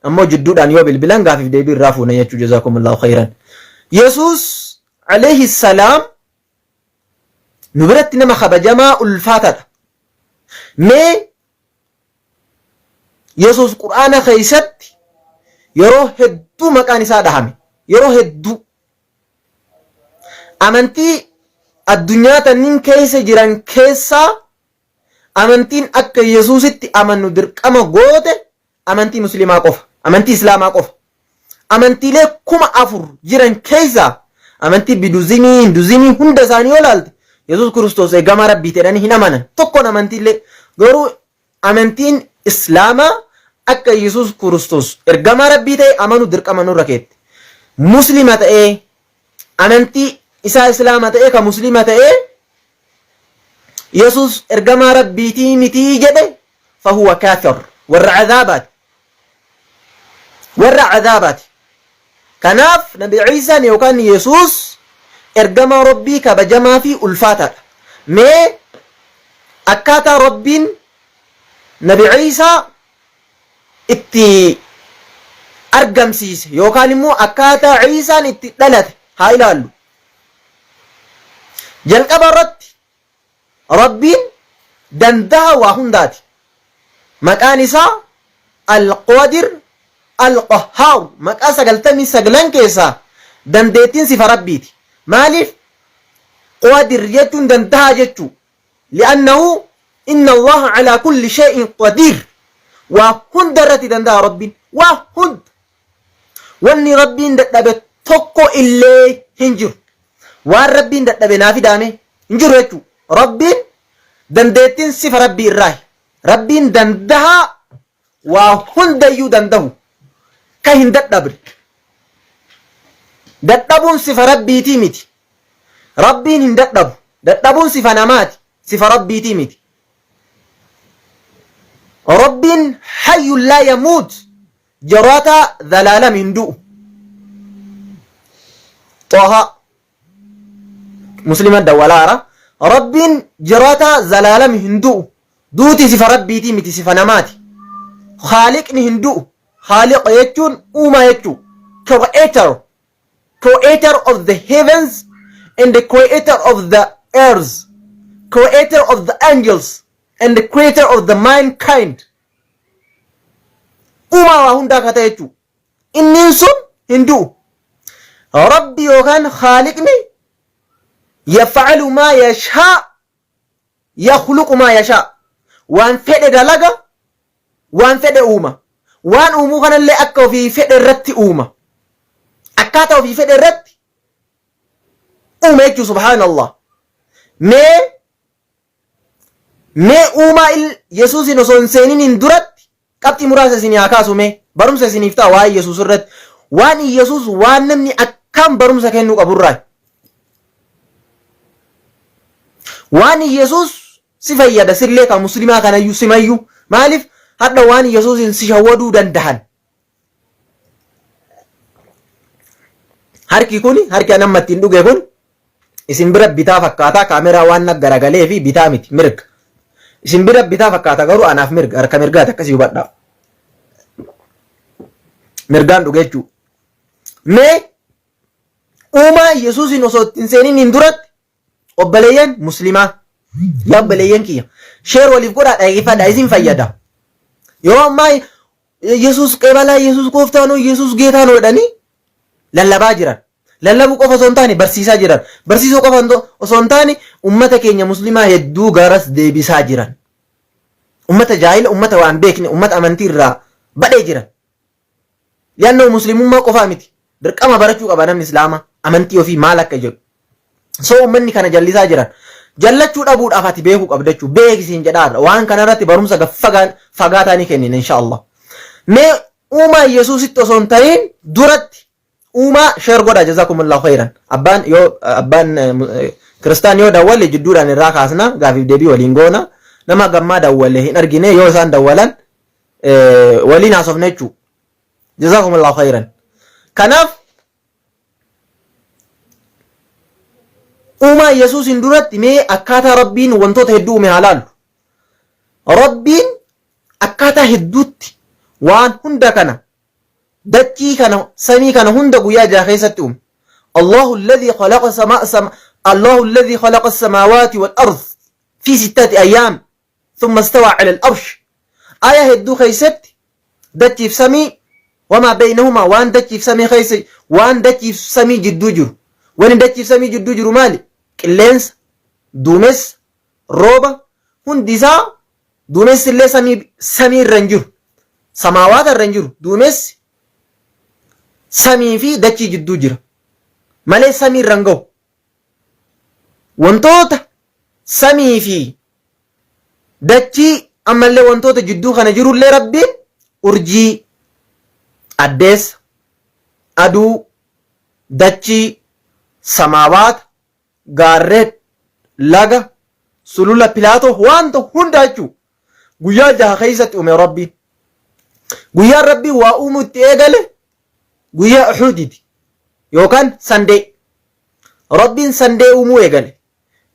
Ammoo jidduudhaan yoo bilbilan gaafiif deebii irraa fuuna jechuu جزاكم الله خيرا. Yesuus عليه السلام nu biratti nama kabajamaa ulfaataadha. Mee Yesuus Qur'aana keessatti yeroo hedduu maqaan isaa dhahame. Yeroo hedduu. Amantii addunyaa tanniin keessa jiran keessaa amantiin akka Yesuusitti amannu dirqama goote amantii musliimaa qofa. Amantii islaamaa qofa. Amantiilee 4000 jiran keessaa amantii Biduzimii, Hinduzimii hunda isaanii yoo ilaalte Yesuus Kiristoos ergamaa Rabbii jedhanii hin amanan. Tokkoon amantiillee garuu amantiin islaamaa akka Yesuus Kiristoos ergamaa Rabbii ta'e amanuu dirqama nurra keette. Muslima ta'ee amantii isaa islaama ta'ee ka muslima ta'ee Yesuus ergamaa Rabbiitii mitii jedhe فهو كافر warra cadaabaati. Warra cadaabaati. Kanaaf Nabi Iisaan yookaan Yesuus ergamaa Rabbii kabajamaa fi ulfaataadha. Mee akkaataa Rabbiin Nabi Iisaa itti argamsiise yookaan immoo akkaataa Iisaan itti dhalate haa ilaallu. Jalqaba irratti Rabbiin danda'a waa hundaati. Maqaan isaa Al-Qadir Al-Qahhaar maqaa 99 keessaa dandeettiin sifa Rabbiiti. Maaliif? Qadir jechuun danda'a jechuu. لأنه إن الله على كل شيء قدير. Waa hunda irratti danda'a Rabbiin. Waa hunda. Wanni Rabbiin dadhabe tokko illee hin jiru. Waan Rabbiin dadhabe naa fidaame hin jiru jechuudha. Rabbiin dandeettiin sifa Rabbii irraayi. Rabbiin danda'a waa hundayyuu danda'u ka hin dadhabne. Dadhabuun sifa Rabbiitii miti. Rabbiin hin dadhabu. Dadhabuun sifa namaati. Sifa Rabbiitii miti. Rabbiin hayyun laa yamuut jiraataa zalaalam hin du'u. Xoohaa Muslima dawwalaara. Rabbiin jiraataa zalaalam hin du'u. Duuti sifa Rabbiitii miti sifa namaati. Khaaliqni hin du'u. Khaaliqa jechuun uumaa jechuu. Creator. Creator of the heavens and the creator of the earth. Creator of the angels and the creator of the mankind. Uumaa waa hundaa ka ta'e jechuu. Inniin sun hin du'u. Rabbi yookaan Khaaliqni yaf'alu maa yashaa yakhluqu maa yashaa. Waan fedhe dalaga, waan fedhe uuma. Waan uumuu kanallee akka ofii fedhe irratti uuma. Akkaataa ofii fedhe irratti uuma jechuu subhaanallah. Mee Mee uumaa il Yesuusiin osoo hin seeniniin duratti qabxii muraasa isinii haa kaasu mee barumsa isiniif ta'a waa'ee Yesuus irratti waan Yesuus waan namni akkaan barumsa kennuu qaburraa waan Yesuus si fayyada sillee kan muslimaa kanayyuu simayyuu maaliif hadha waan Yesuusiin si shawwaduu dandahan Harki kun harki an amma ittiin dhuge kun isin bira bitaa fakkaata kaameraa waan na garagalee fi bitaa miti mirga. Isin bira bitaa fakkaata garuu anaaf mirga harka mirgaati akkasii hubadhaa. Mirgaan dhuge jechuudha. Mee uumaa Yesuusiin osoo ittiin seeniin hin duratti Obboleeyyan muslimaa yaa obboleeyyan kiyya sheer waliif godhaa dhageeffadhaa isin fayyada. Yeroo ammaa Yesuus qebalaa Yesuus gooftaa noo Yesuus geetaa noo jedhanii lallabaa jiran. Lallabuu qofa osoo hin taane barsiisaa jiran. Barsiisuu qofa osoo hin taane ummata keenya muslimaa hedduu garas deebisaa jiran. Ummata jaahila, ummata waan beekne, ummata amantii irraa badhee jiran. Li'annoo muslimummaa qofaa miti. Dirqama barachuu qaba namni islaamaa amantii ofii maal akka jedhu. So uummanni kana jallisaa jiran. Jallachuu dhabuudhaaf ati beekuu qabda jechuudha. Beeki siin jedhaarra. Waan kana irratti barumsa fagaataa ni kennina inshaallah. Mee uumaa Yesuusitti osoo hin ta'in duratti uumaa sheer godhaa jazakumullahu khairan. Abbaan yoo abbaan kiristaan yoo dawwale jidduudhaan irraa kaasna gaafiif deebii waliin goona. Nama gammaa dawwale hin argine yoo isaan dawwalan waliin haasofna jechuudha. Jazakumullahu khairan. Kanaaf uumaa Yesuusin duratti mee akkaataa Rabbiin wantoota hedduu uume haa laallu. Rabbiin akkaataa hedduutti waan hunda kana dachii kana samii kana hunda guyyaa jaha keessatti uume. Allahu alladhi khalaqa sama sama Allahu alladhi khalaqa as-samawati wal ard fi sittati ayyaam thumma istawaa ala al-arsh. Aayaa hedduu keessatti dachiif samii wamaa beeynahumaa waan dachiif samii keessa waan dachiif samii jidduu jiru. Wani dachiif samii jidduu jiru maali? Qilleensa, duumessa, rooba hundi isaa duumessi illee samii samii irra hin jiru. Samaawaata irra hin jiru. Duumessi samii fi dachii jidduu jira. Malee samii irra hin gahu. Wantoota samii fi dachii ammallee wantoota jidduu kana jirullee Rabbiin urjii, addeessa, aduu, dachii, samaawaata, gaarreen, laga, sulula pilaatoo wanta hunda jechuu guyyaa jaha keessatti uume Rabbiin. Guyyaan Rabbiin waa uumuu itti eegale guyyaa Uhuuditi yookaan Sandee. Rabbiin Sandee uumuu eegale.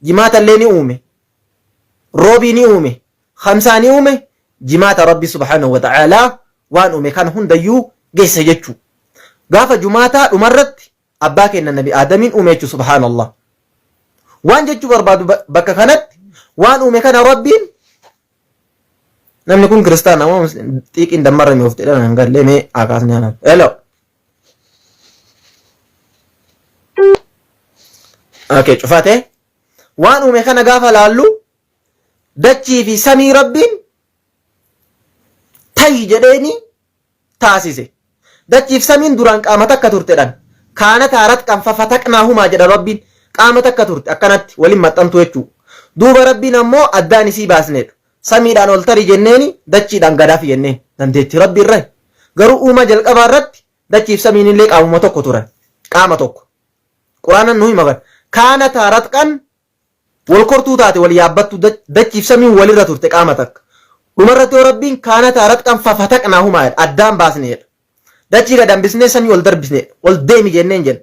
Jimaata illee ni uume. Roobii ni uume. Khamsaa ni uume. Jimaata Rabbi subhaanahu wa ta'aalaa waan uume kana hundayyuu geesse jechuu. Gaafa jumaataa dhumarratti abbaa keenya Nabi Aadamiin uume jechuu subhaanallah. Waan jechuu barbaadu bakka kanatti waan uume kana Rabbiin namni kun kiristaana moo muslim xiiqiin dammarra mi'oofte dha nan gallee mee akaasni haala. Hello. Okay, cufate. Waan uume kana gaafa laallu dachii fi samii Rabbiin tahi jedheeni taasise. Dachiif samiin duraan qaama takka turtedhan. Kaanataa ratqan fafataqnaahumaa jedha Rabbiin. Qaama takka turte akkanatti waliin maxxantu jechuu. Duuba Rabbiin ammoo addaan isii baasneedha. Samiidhaan ol tari jenneeni dachiidhaan gad hafi jenneen. Dandeettii Rabbii irrayi. Garuu uumaa jalqabaa irratti dachiif samiin illee qaamuma tokko turan. Qaama tokko. Qur'aanan nu hima bar. Kaanataa ratqan Wal kortuu taate wal yaabbattu dachiif samiin walirra turte qaama takka. Dhumarratti yoo Rabbiin kaanataa ratqan fafataqnaahumaa jedha addaan baasne jedha. Dachii gad hambisnee samii ol darbisne ol deemi jenneen jenna.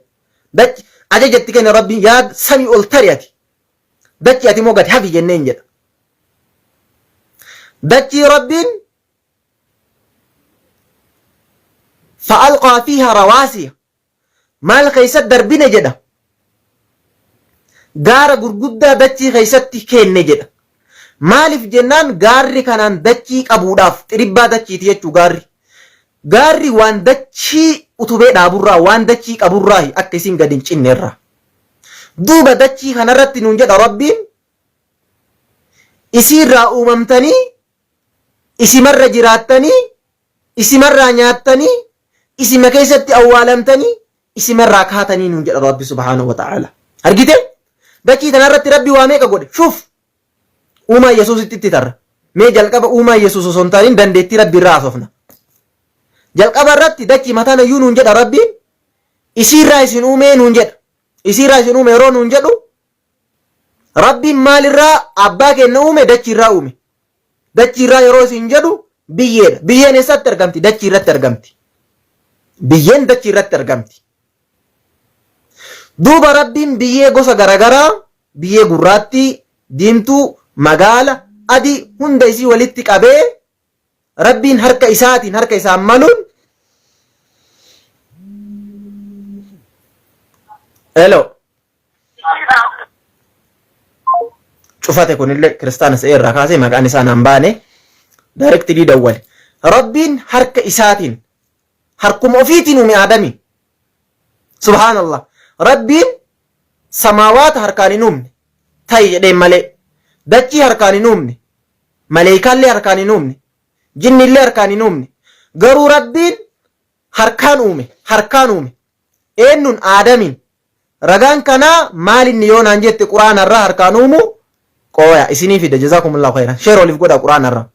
Dachi ajaja itti kenne Rabbiin yaa samii ol tari ati. Dachii ati immoo gad hafi jenneen jedha. Dachii Rabbiin fa'alqaa fiiha rawaasiya maal keessa darbine jedha. Gaara gurguddaa dachii keessatti kenne jedha. Maaliif jennaan gaarri kanaan dachii qabuudhaaf xiribbaa dachiiti jechuu gaarri. Gaarri waan dachii utubee dhaaburraa waan dachii qaburraahi akka isin gad hin cinnerraa. Duuba dachii kanarratti nuun jedha Rabbiin isiirraa uumamtanii isimarra jiraattanii isimarraa nyaattanii isima keessatti awwaalamtanii isimarraa kaatanii nuun jedha Rabbi subhaanahu wa ta'ala. Argite? Dachii tanarratti Rabbi waa meeqa godhe? Shuuf! Uumaa Yesuusitti itti tarra. Mee jalqaba uumaa Yesuus osoo hin ta'iin dandeettii Rabbi irraa haasofna. Jalqaba irratti dachii mataan iyyuu nuun jedha Rabbiin isiirraa isin uumee nuun jedha. Isiirraa isin uume yeroo nuun jedhu Rabbiin maalirraa abbaa keenya uume dachiirraa uume. Dachiirraa yeroo isin jedhu biyyeedha. Biyyeen eessatti argamti? Dachii irratti argamti. Biyyeen dachii irratti argamti. Duuba Rabbiin biyyee gosa garagaraa biyyee gurraattii, diimtuu, magaala, adii hunda isii walitti qabee Rabbiin harka isaatiin harka isaan maluun Hello. Cufate kunillee kiristaana se'ee irraa kaasee maqaan isaa naan baane directly dawwale. Rabbiin harka isaatiin harkuma ofiitiin uume Aadami. Subhaanallah. Rabbiin samaawaata harkaan hin uumne ta'i jedheen malee dachii harkaan hin uumne maleeykaallee harkaan hin uumne jinnillee harkaan hin uumne garuu Rabbiin harkaan uume harkaan uume eenyuun Aadamiin Ragaan kanaa maalinni yoo naan jette qur'aana irraa harkaan uumu qooya isinii fida jazakumullahu khairan share waliif godha qur'aana irraa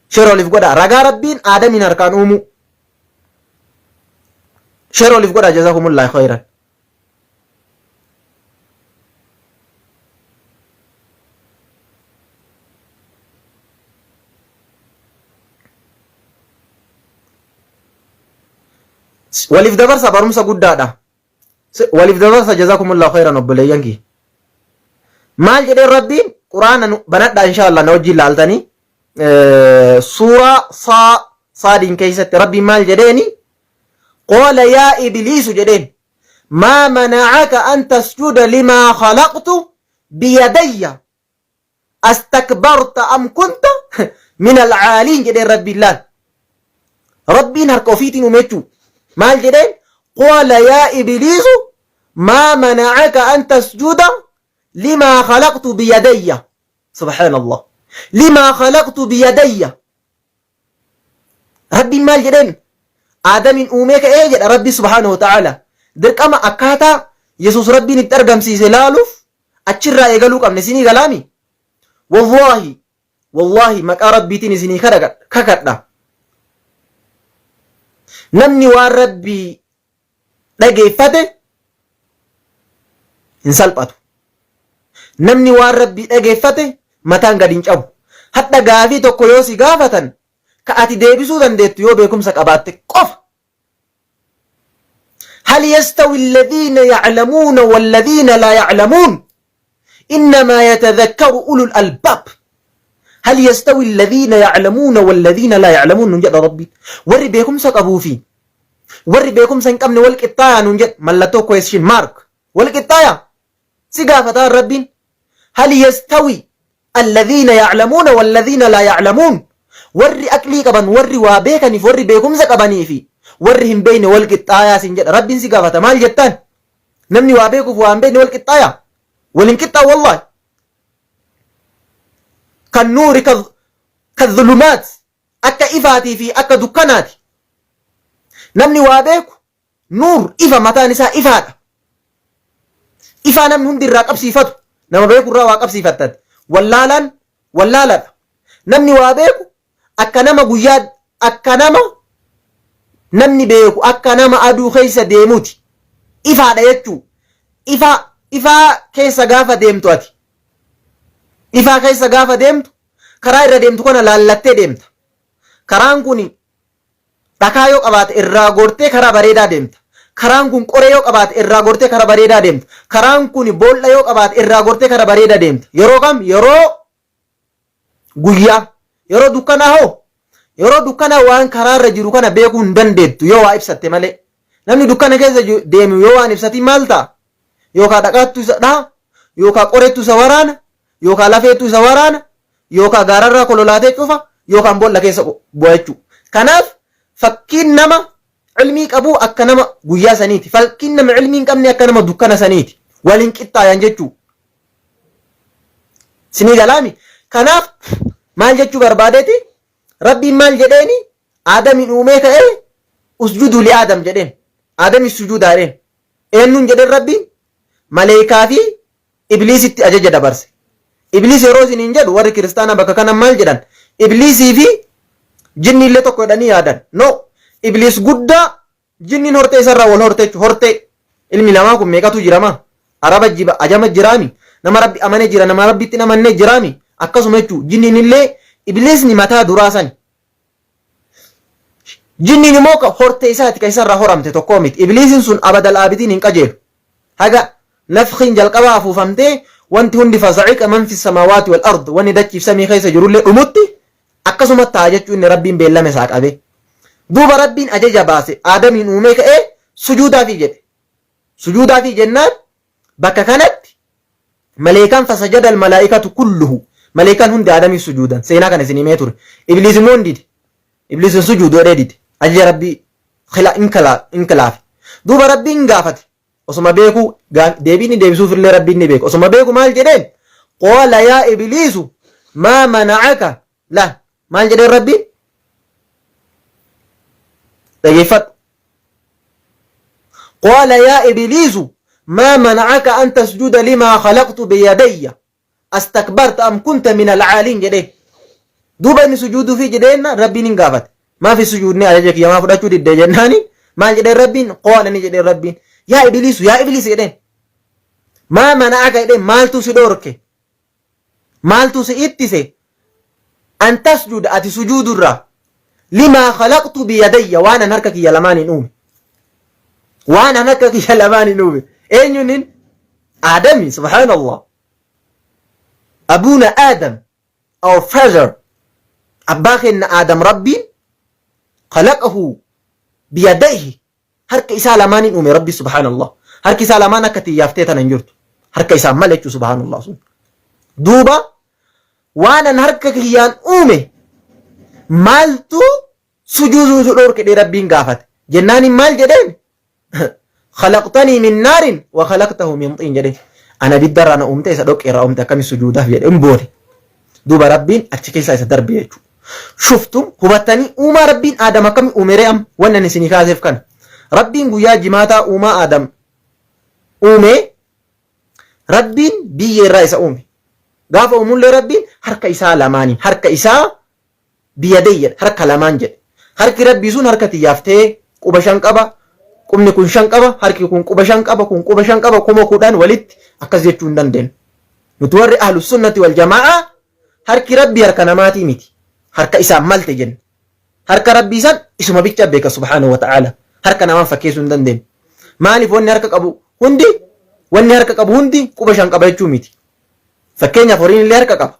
share waliif godha ragaa rabbiin aadamiin harkaan uumu share waliif godha jazakumullahu khairan Waliif dabarsa barumsa guddaadha. Waliif dabarsa jazakumullahu khairan obboleeyyan kiyya. Maal jedheen Rabbiin Quraana nu banadhaa inshaallah na wajjin laaltanii suuraa saa saadiin keessatti Rabbiin maal jedheeni qaala yaa ibliisu jedheen maa mana'aka an tasjuda limaa khalaqtu biyadayya astakbarta am kunta min alcaaliin jedheen rabbiin laal rabbiin harka ofiitiin uume jechuu maal jedheen qaala yaa ibliisu maa manacaka an tasjuda limaa khalaqtu biyadayya subhaanallah limaa khalaqtu biyadayya Rabbiin maal jedheen? Aadamiin uumee ka'ee jedha Rabbi subhaanahu wa ta'ala. Dirqama akkaataa Yesuus Rabbiin itti argamsiise laaluuf achirraa eegaluu qabne isinii galaami? Wallaahi wallaahi maqaa Rabbiitiin isinii kakadha. Namni waan Rabbii dhageeffate hin salphatu. Namni waan Rabbii dhageeffate mataan gad hin cabu. Hadha gaafii tokko yoo si gaafatan ka ati deebisuu dandeettu yoo beekumsa qabaatte qofa. Hal yastawi alladhiina ya'lamuuna walladhiina laa ya'lamuun innamaa yatadhakkaru ulul albaab. Hal yastawi alladhiina ya'lamuuna walladhiina laa ya'lamuun nun jedha Rabbiin. Warri beekumsa qabuu fi warri beekumsa hin qabne wal qixxaayaa nun jedha mallattoo question mark wal qixxaayaa si gaafataa Rabbiin. Hal yastawi alladhiina ya'lamuuna walladhiina laa ya'lamuun warri aqlii qaban warri waa beekaniif warri beekumsa qabanii fi warri hin beekne wal qixxaayaa sin jedha Rabbiin si gaafata maal jettaan namni waa beekuuf waa hin beekne wal qixxaayaa wal hin qixxaawu wallaahi kan nuuri ka dhulumaat akka ifaatii fi akka dukkanaati namni waa beeku Nuur ifa mataan isaa ifaadha. Ifaa namni hundi irraa qabsiifatu nama beeku irraa waa qabsiifattan. Wallaalaan wallaaladha. Namni waa beeku akka nama guyyaa akka nama namni beeku akka nama aduu keessa deemuuti. Ifaadha jechuu. Ifa Ifaa keessa gaafa deemtu ati. Ifaa keessa gaafa deemtu karaa irra deemtu kana laallattee deemta. Karaan kun dhakaa yoo qabaate irraa gortee karaa bareedaa deemta. Karaan kun qoree yoo qabaate irraa gortee karaa bareedaa deemta. Karaan kun boolla yoo qabaate irraa gortee karaa bareedaa deemta. Yeroo kam? Yeroo guyyaa. Yeroo dukkanaa hoo? Yeroo dukkanaa waan karaarra jiru kana beekuu hin dandeettu yoo waa ibsatte malee. Namni dukkana keessa deemu yoo waan ibsatiin maal ta'a? Yookaan dhaqaattu isa dhaha, yookaan qoreettu isa waraana, yookaan lafeettu isa waraana, yookaan gaararraa kololaatee cufa, yookaan boolla keessa bu'a jechuudha. Kanaaf fakkiin nama ilmii qabuu akka nama guyyaa saniiti. Fakkiin nama ilmii hin qabne akka nama dukkana saniiti. Waliin qixxaayan jechuudha. Sinii galaami. Kanaaf maal jechuu barbaadeeti? Rabbiin maal jedheeni? Aadamin uumee ka'ee usjudu li Aadam jedheen. Aadami sujuudaa jedheen. Eenyuun jedheen Rabbiin? Maleekaa fi Ibliisitti ajaja dabarse. Ibliis yeroo isiniin jedhu warri kiristaanaa bakka kana maal jedhan? Ibliisii fi jinni illee tokko jedhanii yaadan. No. Ibliis guddaa Jinniin hortee isarraa wal horte jechuudha. Hortee ilmi namaa kun meeqatu jirama? Araba jiba ajama jiraami? Nama Rabbi amane jira, nama Rabbitti hin amanne jiraami? Akkasuma jechuudha. Jinniin illee ibliisni mataa duraa sani. Jinniin immoo ka hortee isaati ka isarraa horamte tokkoo miti. Ibliisin sun abadal aabidiin hin qajeelu. Haga nafkiin jalqabaa afuufamtee wanti hundi fasa'iqa man fi samaawaati wal ard wanni dachiif samii keessa jirullee dhumutti Akkasuma ta'a jechuu inni Rabbiin beellama isaa qabe. Duuba Rabbiin ajaja baase Aadamiin uumee ka'ee sujuudaafii jedhe. Sujuudaafii jennaan bakka kanatti maleekaan fasajada almalaa'ikatu kulluhu maleekaan hundi Aadamiif sujuudan seenaa kana isin himee ture. Ibliis immoo hin dide. Ibliis hin sujuudu jedhee dide. Ajaja Rabbii hin kilaafe. Duuba Rabbiin gaafate. Osoma beekuu deebii inni deebisuuf illee Rabbiin ni beeka. Osoma beeku maal jedheen? Qaala yaa ibliisu maa mana'aka la maal jedheen Rabbiin? Dhageeffadhu. Qaala yaa ibliisu maa mana'aka an tasjuda limaa khalaqtu biyadayya astakbarta am kunta min alcaaliin jedhee. Duuba inni sujuuduufii jedheenna Rabbiin hin gaafate. Maaf hin sujuudne ajaja kiyya maa fudhachuu didde jennaani maal jedheen Rabbiin qaala ni jedheen Rabbiin yaa ibiliisu yaa ibiliis jedheen. Maa mana'aka jedheen maaltu si dhoorke maaltu si ittise an tasjuda ati sujuudurraa limaa khalaqtu biyadayya waan an harka kiyya lamaaniin uume. Waan an harka kiyya lamaaniin uume. Eenyuun inni? Aadami subhaanallah. Abuuna Aadam our father abbaa keenna Aadam Rabbiin khalaqahu biyadayhi harka isaa lamaaniin uume Rabbi subhaanallah. Harki isaa lamaan akka tiyyaaftee tana hin jirtu. Harka isaa malee jechuu subhaanallah sun. Duuba waan an harka kiyyaan uume maaltu sujuuduu si dhoorke jedhee Rabbiin gaafate. Jennaaniin maal jedheen? Khalaqtanii min naarin wa khalaqtahu min xiin jedheen. Ana ibidda irraa na uumte isa dhoqqee irraa uumte akkami sujuudaaf jedhe hin boone. Duuba Rabbiin achi keessaa isa darbe jechuudha. Shuftum hubattanii uumaa Rabbiin Aadam akkami uumeree amma wanni ani isinii kaaseef kana. Rabbiin guyyaa jimaataa uumaa Aadam uumee Rabbiin biyyee irraa isa uume. Gaafa uumullee Rabbiin harka isaa lamaaniin harka isaa biyadey jedhe harka lamaan jedhe. Harki Rabbii sun harka tiyyaaf ta'ee quba shan qaba, qubni kun shan qaba, harki kun quba shan qaba, kun quba shan qaba, 10,000 walitti akkas jechuu hin dandeenyu. Nuti warri ahlu sunnati wal jamaa'aa harki Rabbii harka namaatii miti. Harka isaan malte jenna. Harka Rabbii san isuma bicha beeka subhaanahu wa ta'aala. Harka namaan fakkeessuu hin dandeenyu. Maaliif wanni harka qabu hundi wanni harka qabu hundi quba shan qaba jechuu miti. Fakkeenyaaf horiin illee harka qaba.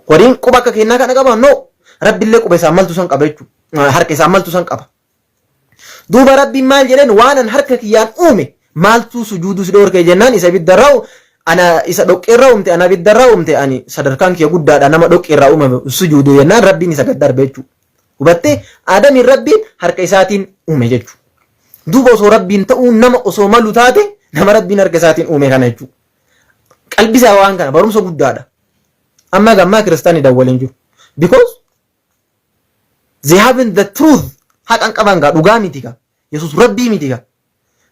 Horiin quba akka kennaa kana qaba? No. Rabbillee quba isaan maltu san qaba jechuudha. Harka isaan maltu san qaba. Duuba Rabbiin maal jedheen waan an harka kiyyaan uume maaltu sujuuduu si dhoorke jennaan isa ibidda irraa ana isa dhoqqee irraa uumte ana ibidda irraa uumte ani sadarkaan kiyya guddaadha nama dhoqqee irraa uumame sujuudu jennaan Rabbiin isa gad darbe jechuudha. Hubattee Aadamiin Rabbiin harka isaatiin uume jechuudha. Duuba osoo Rabbiin ta'uu nama osoo malu taate nama Rabbiin harka isaatiin uume kana jechuudha. Qalbisaa waan kana barumsa guddaadha. Amma gammaa kiristaanni dawwaleen jiru. Because they haven't the truth. Haqa hin qaban gaa dhugaa miti gaa. Yesuus Rabbii miti gaa.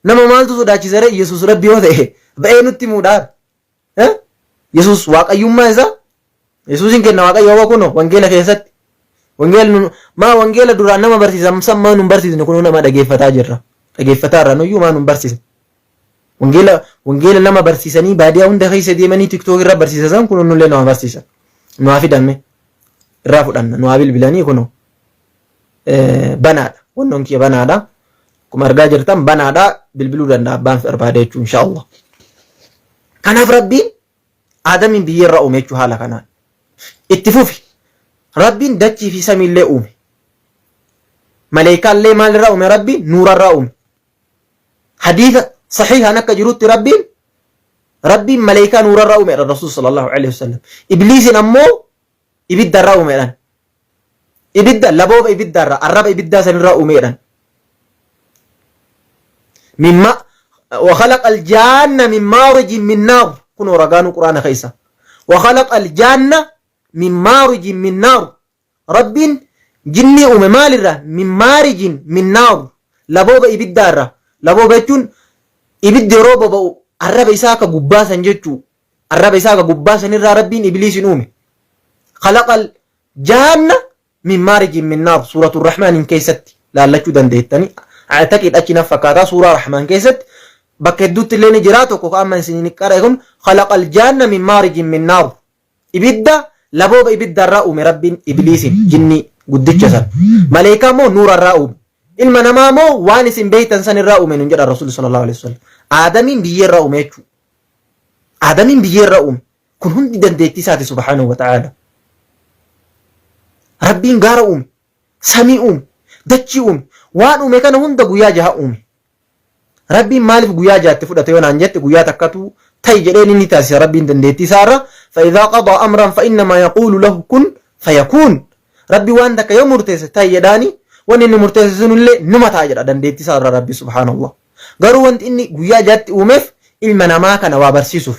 Nama maaltu sodaachisa ree Yesuus Rabbii yoo ta'e ba'ee nutti himuudhaan. Yesuus waaqayyummaa isaa Yesuusin kenna waaqayyo hawwa kunoo wangeela keessatti. Wangeela maa wangeela duraan nama barsiisan san maa nun barsiisne kunoo nama dhageeffataa jirra. Dhageeffataa irraa nuyyuu maa nun barsiisne. Wangeela wangeela nama barsiisanii baadiyaa hunda keessa deemanii tiktook irra barsiisa san kun nullee nama barsiisa. Nu haa fidamme irraa fudhanna nu haa bilbilanii kunoo banaadha. Wannoon kiyya banaadha. Akkuma argaa jirtan banaadha bilbiluu danda'a abbaan barbaade jechuun inshaallah. Kanaaf Rabbiin Aadamiin biyyeerraa uume jechuu haala kanaan. Itti fufi. Rabbiin dachii fi samiillee uume. Maleeykaallee maalirraa uume Rabbiin? Nuurarraa uume. Hadiisa sahiihaan akka jirutti Rabbiin Rabbiin maleeykaa nuurarraa uume jedhan Rasuul sallallahu alaihi wasallam. Ibliisiin ammoo ibiddarraa uume jedhan. Ibidda labooba ibiddaarraa arraba ibiddaa sanirraa uume jedhan. Mimma وخلق الجان من مارج من نار kunoo ragaanuu quraana keessa وخلق الجان من مارج من نار Rabbiin jinnii uume maalirraa? Min maarijin min naar labooba ibiddaa irraa. Labooba jechuun ibiddi yeroo boba'u arraba isaa akka gubbaa san jechuu. Arraba isaa akka gubbaa sanirraa Rabbiin ibliisin uume. Khalaqal jaanna min maarijin min naar suuratu Rahmaaniin keessatti laallachuu dandeettani. A'taqid achi naf fakkaataa suuraa Rahmaan keessatti bakka hedduutti illee ni jira tokko ka amma isin qara'e kun khalaqal jaanna min maarijin min naar Ibidda labooba ibidda irraa uume Rabbiin ibliisin, jinnii, guddicha san. Maleeykaa immoo nuura irraa uume. Ilma namaa immoo waan isin beeytan san irraa uume nun jedhan Rasuulli sallallahu alaihi wasallam. Aadamiin biyyee irraa uume jechuudha. Aadamiin biyyee irraa uume. Kun hundi dandeettii isaati subhaanahu wa ta'aala. Rabbiin gaara uume, samii uume, dachii uume. Waan uume kana hunda guyyaa jaha uume. Rabbiin maaliif guyyaa jaha itti fudhate yoo naan jette guyyaa takkatu ta'i jedheen inni taasisa Rabbiin dandeettii isaa irra fa'idhaa qadaa amran fa'innamaa yaquulu lahu kun fayakuun Rabbi waan takka yoo murteesse ta'i jedhaani wanni inni murteesse sunillee numa ta'a jedha dandeettii isaa irra Rabbi subhaanallah garuu wanti inni guyyaa jahatti uumeef ilma namaa kana waa barsiisuuf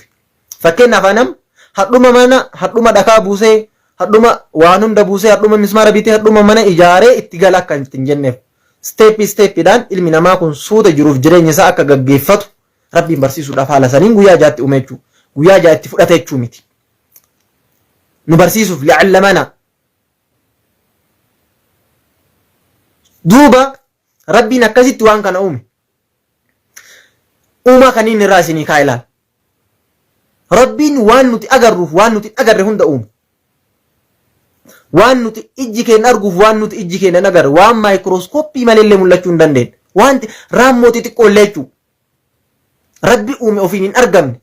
fakkeenyaaf anam hadhuma mana hadhuma dhakaa buusee hadhuma waan hunda buusee hadhuma mismaara bitee hadhuma mana ijaaree itti gala akka hin jenneef Step stepidhaan ilmi namaa kun suuta jiruuf jireenya isaa akka gaggeeffatu Rabbiin barsiisuudhaaf haala saniin guyyaa jaatti uume jechuu. Guyyaa jaa itti fudhate jechuu miti. Nu barsiisuuf li'allamana. Duuba Rabbiin akkasitti waan kana uume. Uumaa kaniin irraa isinii kaa ilaala. Rabbiin waan nuti agarruuf waan nuti hin agarre hunda uume. Waan nuti ijji keenya arguuf waan nuti ijji keenya hin agarre waan maayikirooskooppii maleellee mul'achuu hin dandeenye. Wanti raammoo xixiqqoo illee jechuudha. Rabbi uume ofiin hin argamne.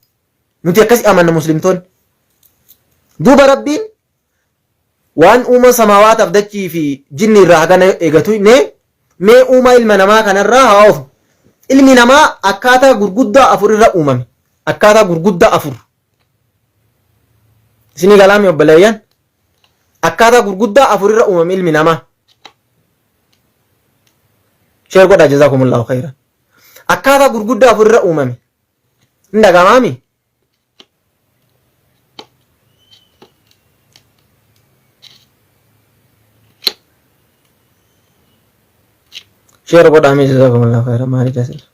Nuti akkasi amanna muslimtoonni. Duuba Rabbiin Waan uuma samaawaataaf dachii fi jinni irraa hagana eegatu ne mee uumaa ilma namaa kanarraa haa oofnu. Ilmi namaa akkaataa gurguddaa afur irra uumame. Akkaataa gurguddaa afur. Isinii galaami obboleeyyan? Akkaataa gurguddaa afur irra uumame ilmi namaa. Sheer godhaa jazaakumullahu khayran. Akkaataa gurguddaa afur irra uumame. Hin dhagamaami? Share godhaa mee jazakumullahu khairan maali jasila.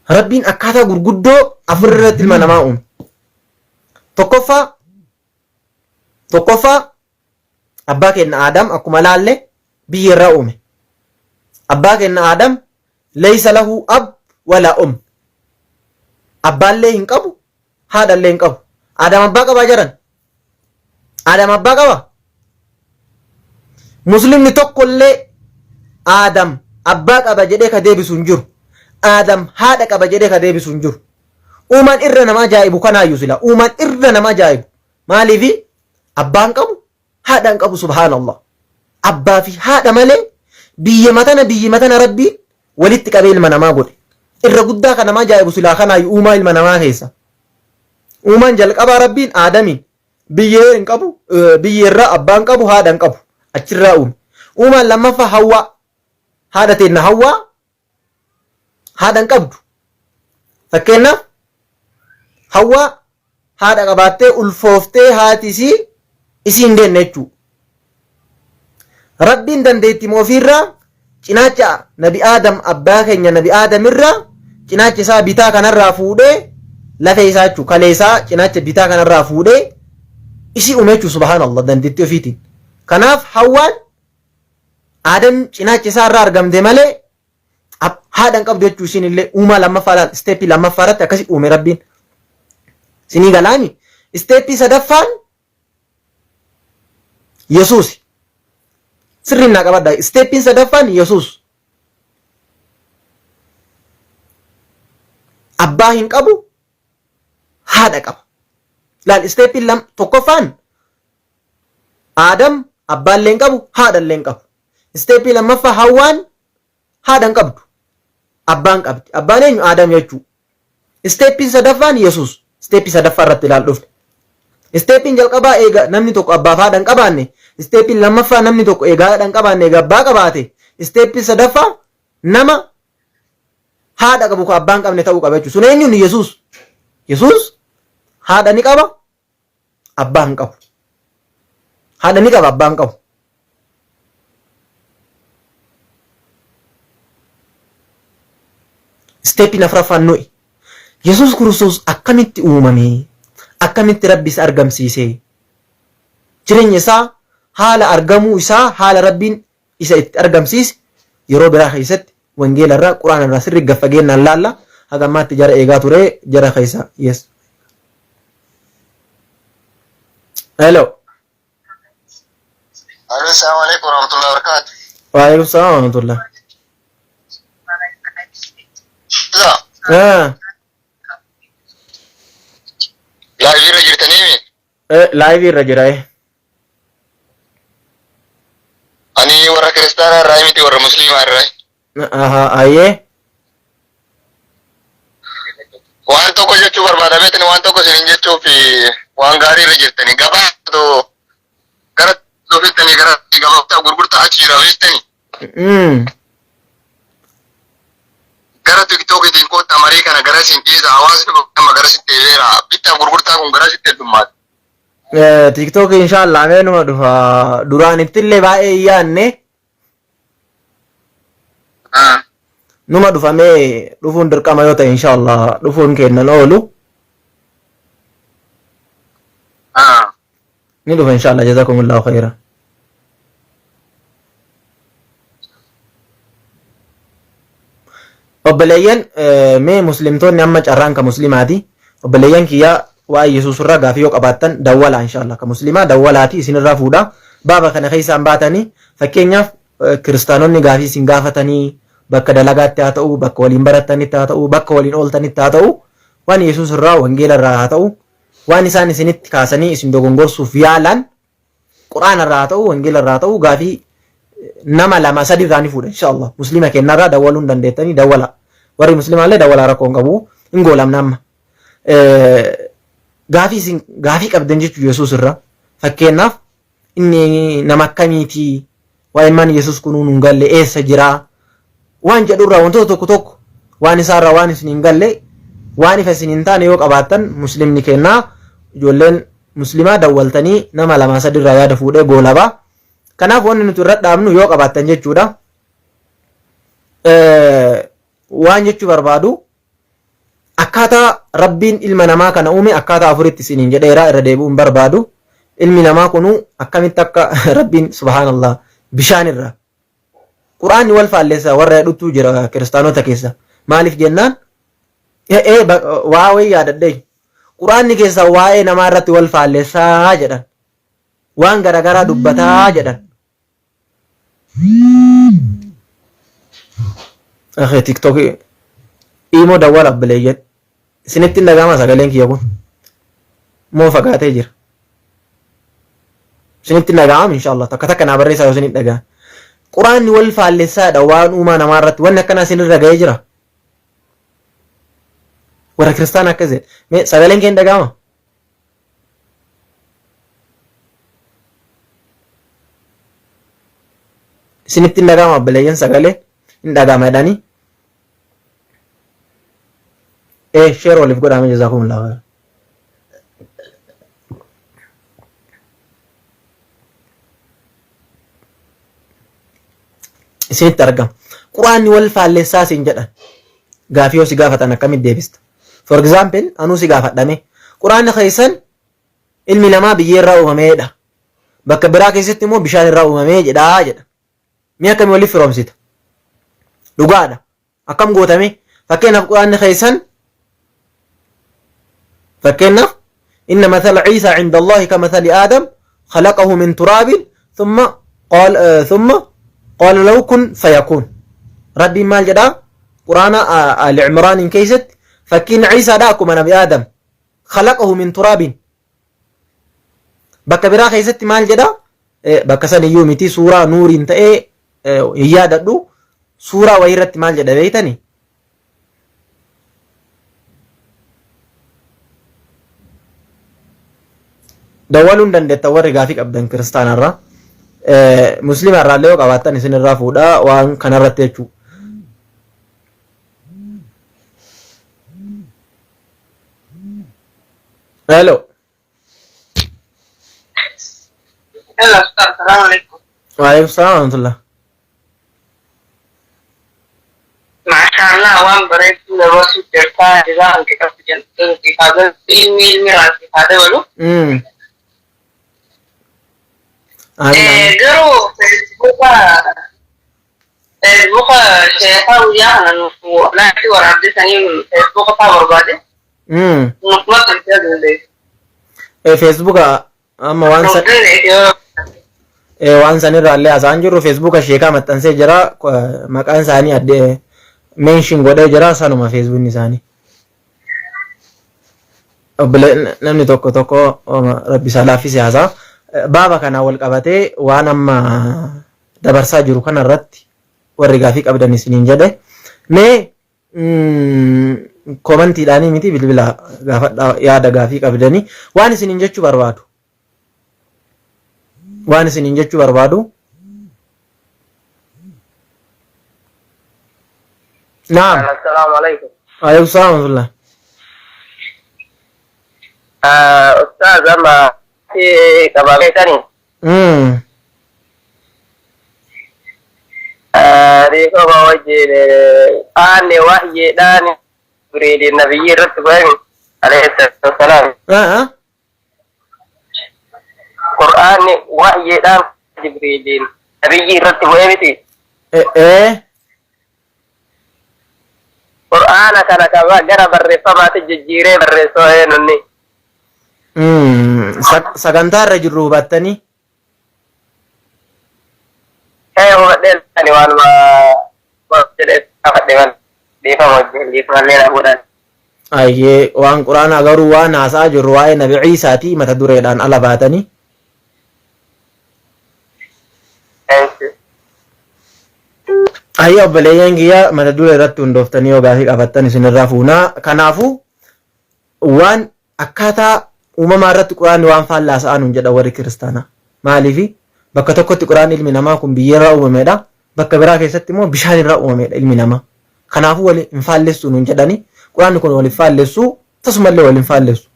Rabbiin akkaataa gurguddoo afur irratti ilma namaa uume. Tokkoffaa tokkoffaa abbaa keenya Aadam akkuma laalle biyya irraa uume. Abbaa keenya Aadam leeysa lahu ab wala um. Abbaallee hin qabu haadhallee hin qabu. Aadam abbaa qabaa jaran. Aadam abbaa qaba? Muslimni tokkollee Aadam abbaa qaba jedhee ka deebisu hin jiru. Aadam haadha qaba jedhee ka deebisu hin jiru. Uumaan irra nama ajaa'ibu kanaayyuu sila. Uumaan irra nama ajaa'ibu. Maaliifi abbaan qabu haadha hin qabu subhaanallah. Abbaa fi haadha malee biyya matana biyyi matana rabbiin walitti qabee ilma namaa godhe. Irra guddaa kan nama ajaa'ibu silaa kanaayyuu uumaa ilma namaa keessa. Uumaan jalqabaa Rabbiin Aadamiin biyyee hin qabu, biyyeerraa abbaa hin qabu, haadha hin qabu. Achirraa uume. Uumaan lammaffaa Hawwaa. Haadha teenna Hawwaa haadha hin qabdu. Fakkeenyaaf Hawwaa haadha qabaattee ulfooftee haati isii isii hin deenne jechuudha. Rabbiin dandeettima ofiirraa cinaacha Nabi Aadam abbaa keenya Nabi Aadam irraa cinaacha isaa bitaa kanarraa fuudhee lafee isaa jechuu kalee isaa cinaacha bitaa kanarraa fuudhee isii uume jechuu subhaanallah dandeettii ofiitiin. Kanaaf Hawwaan Aadam cinaacha isaa irraa argamte malee haadha hin qabdu jechuu isiin illee uumaa lammaffaa laal isteeppii lammaffaa irratti akkasi uume Rabbiin. Isinii galaami isteeppii sadaffaan Yesuusi. Sirriin naa qabadha. Isteeppiin sadaffaan Yesuus. Abbaa hin qabu, haadha qaba. Laal isteeppiin lam tokkoffaan Aadam abbaallee hin qabu, haadhallee hin qabu. Isteeppii lammaffaa Hawwaan haadha hin qabdu. Abbaan qabdi. Abbaan eenyu? Aadam jechuu. Isteeppiin sadaffaan Yesuus. Isteeppii sadaffaa irratti ilaal dhufne. Isteeppiin jalqabaa eega namni tokko abbaaf haadha hin qabaanne, isteeppiin lammaffaa namni tokko eega haadha hin qabaanne eega abbaa qabaate, isteeppiin sadaffaa nama haadha qabu ka abbaa hin qabne ta'uu qaba jechuudha. Sun eenyuun? Yesuus. Yesuus haadha ni qaba, abbaa hin qabu. Haadha ni qaba, abbaa hin qabu. Isteeppiin afuraffaan nuyi. Yesuus Kiristoos akkamitti uumame? Akkamitti Rabbi isa argamsiise? Jireenya isaa haala argamuu isaa haala Rabbiin isa itti argamsiise yeroo biraa keessatti wangeela irraa quraana irraa sirrii gad fageennaan laalla haga ammaatti jara eegaa ture jara keessa yes hello. Alo, assalamu alaikum warahmatullahi wabarakatuh. Waalaikum salaam warahmatullah. Za, Ah, live irra jirtanii mi? Live irra jira. Ani warra kiristaanaa irraa miti warra musliimaa irraa. Aha, ayyee. Waan tokko jechuu barbaadameetin waan tokko isinin jechuuf waan gaarii irra jirtanii. Gabaa otoo gara ofittanii gara gabaa gurgurtaa achi jira beektanii. Gara tiktookitiin koottaa marii kana gara isin dhiisa hawaasni nama gara sitti deebi'eera. Bittaaf gurgurtaa kun gara sitti heddummaata. TikTok inshallah mee numa dhufa duraan ittillee baay'ee hin yaanne numa dhufa mee dhufuun dirqama yoo ta'e inshallah dhufuun kennan oolu ni dhufa inshallah jazakumullahu khairan. Obboleeyyan mee muslimtoonni amma carraan ka muslimaati. Obboleeyyan kiyyaa waa'ee Yesuus irraa gaafii yoo qabaattan dawwalaa inshallah ka muslimaa dawwalaati isinirraa fuudha. Baaba kana keessaan baatanii fakkeenyaaf kiristaanonni gaafii isin gaafatanii bakka dalagaatti haa ta'u bakka waliin barattanitti haa ta'u bakka waliin ooltanitti haa ta'u waan Yesuus irraa wangeela irraa haa ta'u waan isaan isinitti kaasanii isin dogongorsuuf yaalan Qur'aana irraa haa ta'u wangeela irraa haa ta'u gaafii nama lama sadi irraa ni fuudha inshallah muslima keenya irraa dawwaluu hin dandeettanii dawwala warri muslimaa illee dawwalaa rakkoo hin qabu hin goolamna amma gaafii isin gaafii qabdan jechuu Yesuus irraa fakkeenyaaf inni nama akkamiiti waa'ee mana Yesuus kunuu nun galle eessa jira waan jedhu irraa wantoota tokko tokko waan isaa irraa waan isin hin galle waan ifa isin hin taane yoo qabaattan muslimni kennaa ijoolleen muslimaa dawwaltanii nama lamaa sadi irraa yaada fuudhee goolaba. Kanaaf wanni nuti irra dhaabnu yoo qabaattan jechuudha. Waan jechuu barbaadu akkaataa Rabbiin ilma namaa kana uume akkaataa afuritti isiniin jedheera irra deebi'uu hin barbaadu. Ilmi namaa kunuu akkamitti akka Rabbiin subhaanallah bishaan irraa Qur'aanni wal faallessa warra jedhutu jira kiristaanota keessa. Maaliif jennaan ee waa wayii yaadadhee Qur'aanni keessa waa'ee namaa irratti wal faallessaa jedhan. Waan garaagaraa dubbataa jedhan. Akhi TikTok imo dawwala obboleeyyan. Isinitti hin dhaga'ama sagaleen kiyya kun. Moo fagaatee jira. Isinitti hin dhaga'amu inshallah takka takka naa barreessaa yoo isin hin dhaga'an. Quraanni wal faallessaadha waan uumaa namaa irratti wanni akkanaa isinirra ga'ee jira. Warra kiristaana akkas jedhe. Mee sagaleen kee hin dhaga'ama? Isinitti hin dhaga'ama obboleeyyan sagalee hin dhaga'ama jedhanii. Ee sheer waliif godhaame jazaakumullahu khairan. isinitti argama. Quraanni wal faallessaa siin jedhan. Gaafii yoo si gaafatan akkamitti deebista? For example, anuu si gaafadhame. Quraanni keessan ilmi namaa biyyeerraa uumameedha. Bakka biraa keessatti immoo bishaan irraa uumamee jedhaa jedha. Mee akkamii waliif firoomsita? Dhugaadha. Akkam gootame? Fakkeenyaaf quraanni keessan fakkeenyaaf inna mathala Ciisaa cinda Allahi ka mathali Aadam khalaqahu min turaabin thumma qaala thumma qaala lahu kun fayakuun. Rabbiin maal jedhaa? Quraana Ali Imraaniin keessatti fakkiin Ciisaadha akkuma Nabi Aadam khalaqahu min turaabin. Bakka biraa keessatti maal jedha? Bakka san iyyuu miti suuraa nuuriin ta'ee hin yaadadhu. Suuraa wayii irratti maal jedha beektani? Dawwaluu hin dandeettan warri gaafii qabdan kiristaanarraa. Muslima irraallee yoo qabaattan isin irraa fuudha waan kanarratti jechuudha. Hello. Hello, Ustaz. Assalamualaikum. Waalaikum salaam warahmatullah. Maashaallah waan bareedduu dabarsuu jirtaa jazaa kan qabdu jentu siif haa galu ilmi ilmi irraa siif haa dabalu. Amiin amiin. Garuu feesbuuka feesbuuka sheekaa guyyaa kana nuuf laatti waraabdee sanii feesbuuka faa barbaade nuuf maxxansuu dandeessu. Feesbuuka amma waan san waan sanirraa illee haasa'an jirru feesbuuka sheekaa maxxansee jira maqaan isaanii addee meenshin godhee jira sanuma feesbuukni isaanii. Obbolee namni tokko tokko rabbi isaa laaffisee haasa'a. Baaba kanaan wal qabatee waan amma dabarsaa jiru kana irratti warri gaafii qabdan isiniin jedhe. Mee komantiidhaanii miti bilbila gaafadhaa yaada gaafii qabdanii waan isiniin jechuu barbaadu. Waan isiniin jechuu barbaadu. Naam. Assalaamu alaikum. Waalaikum salaam wa rahmatullah. Ustaaz amma qabameetanii Riifama wajjin aanne wahyeedhaan Jibriiliin nabiyyi irratti bu'ame alayhi salaatu wassalaam. Qur'aanni wahyeedhaan Jibriiliin nabiyyi irratti bu'e miti. Qur'aana kana kaba gara barreeffamaatti jijjiiree barreessoo eenyunni. Sagantaa irra jirru hubattanii. Ee hubadheen ani waanuma jedhee gaafadhe malee dhiifama wajjin dhiifamallee na godhan. Ayyee waan quraanaa garuu waan haasa'aa jirru waa'ee nabi Ciisaatii mata dureedhaan ala baatanii. Ayyee obboleeyyan kiyya mata duree irratti hundooftanii yoo gaafii qabattan isinirraa fuunaa. Kanaafuu waan Akkaataa uumamaa irratti Qur'aanni waan faallaa haasa'aa nuun jedha warri kiristaanaa. Maaliifi? Bakka tokkotti Qur'aanni ilmi namaa kun biyyeerraa uumameedha. Bakka biraa keessatti immoo bishaan irraa uumameedha ilmi namaa. Kanaafuu wal hin faallessu nuun jedhani. Qur'aanni kun wal hin faallessu, tasumallee wal hin faallessu.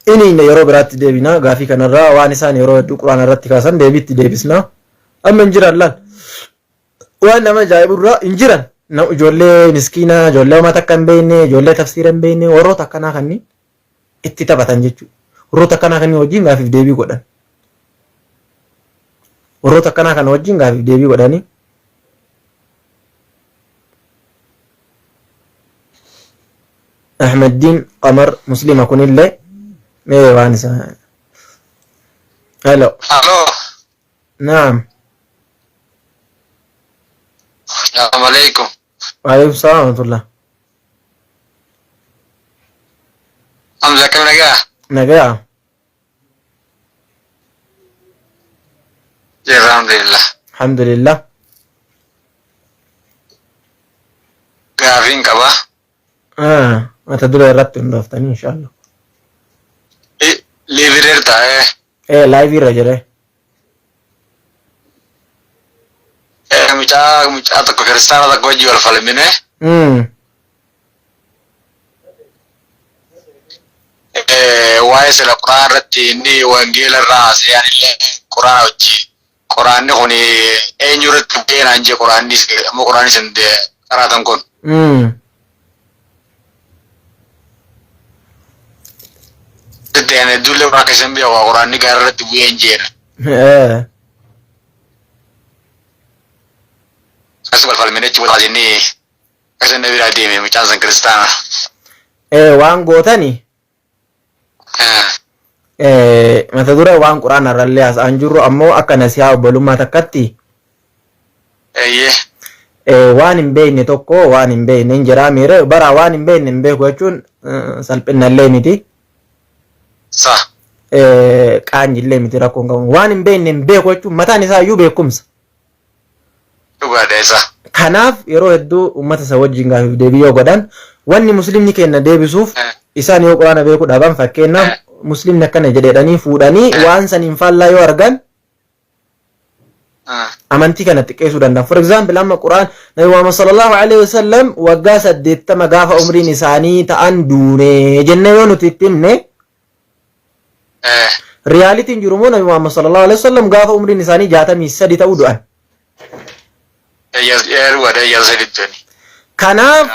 Inni yeroo biraatti deebina gaafii kanarraa waan isaan yeroo hedduu Qur'aana irratti kaasan deebiitti deebisna. Amma hin jiran laal. Waan nama ajaa'ibu irraa hin jiran. Ijoollee miskiina, ijoollee homaa takka hin beekne, ijoollee tafsiira hin beekne, warroota akkanaa kanneen itti taphatan jechuudha. Warroota akkanaa kanneen wajjin gaafiif deebii godhan. Warroota akkanaa kana wajjin gaafiif deebii godhanii Ahmeddiin Qamar Muslima kunillee mee waan isaa. Hello. Aloo. Naam. Assalamu alaikum. Waalaikum salaam warahmatullah. Hamza akkam nagaa? Nagaa. Jirra alhamdulillah. Alhamdulillah. Gaafiin qaba. Ah, mata duree irratti hundooftanii inshallah. Liivireer taa'ee. Ee live irra jira. Mucaa mucaa tokko kiristaana tokko wajji wal falmine. Waa'ee sila quraana irratti inni wangeela irraa haasa'ee anillee quraana wajji Quraanni kun eenyu irratti bu'ee naan jee quraanni ammoo quraanni isin qaraatan kun. Sitti ani hedduullee quraan keessan beeku quraanni gaara irratti bu'ee hin jeena. Akkas wal falmine achi booda jennee akkas na biraa deeme mucaan san kiristaana. Waan gootani mata duree waan quraana irrallee haasa'an jirru ammoo akka nasihaa obbolummaa takkatti Eeyyee. Waan hin beekne tokko waan hin beekne hin jiraa miire bara waan hin beekne hin beeku jechuun salphinnallee miti. Sa. Qaanyillee miti rakkoon qabu. Waan hin beekne hin beeku jechuun mataan isaa iyyuu beekumsa. Dhugaadha isa. Kanaaf yeroo hedduu uummata isa wajjin gaafiif deebii yoo godhan wanni muslimni keenya deebisuuf isaan yoo quraana beekuu dhaban fakkeenyaaf muslimni akkana jedhedhanii fuudhanii waan saniin faallaa yoo argan amantii kana xiqqeessuu danda'an. For example amma quraan Nabi Muhammad sallallahu alaihi wasallam waggaa 80 gaafa umriin isaanii ta'an duune jennee yoo nuti itti himne Riyaalitiin jiru immoo Nabi Muhammad sallallahu alaihi wasallam gaafa umriin isaanii 63 ta'uu du'an. Kanaaf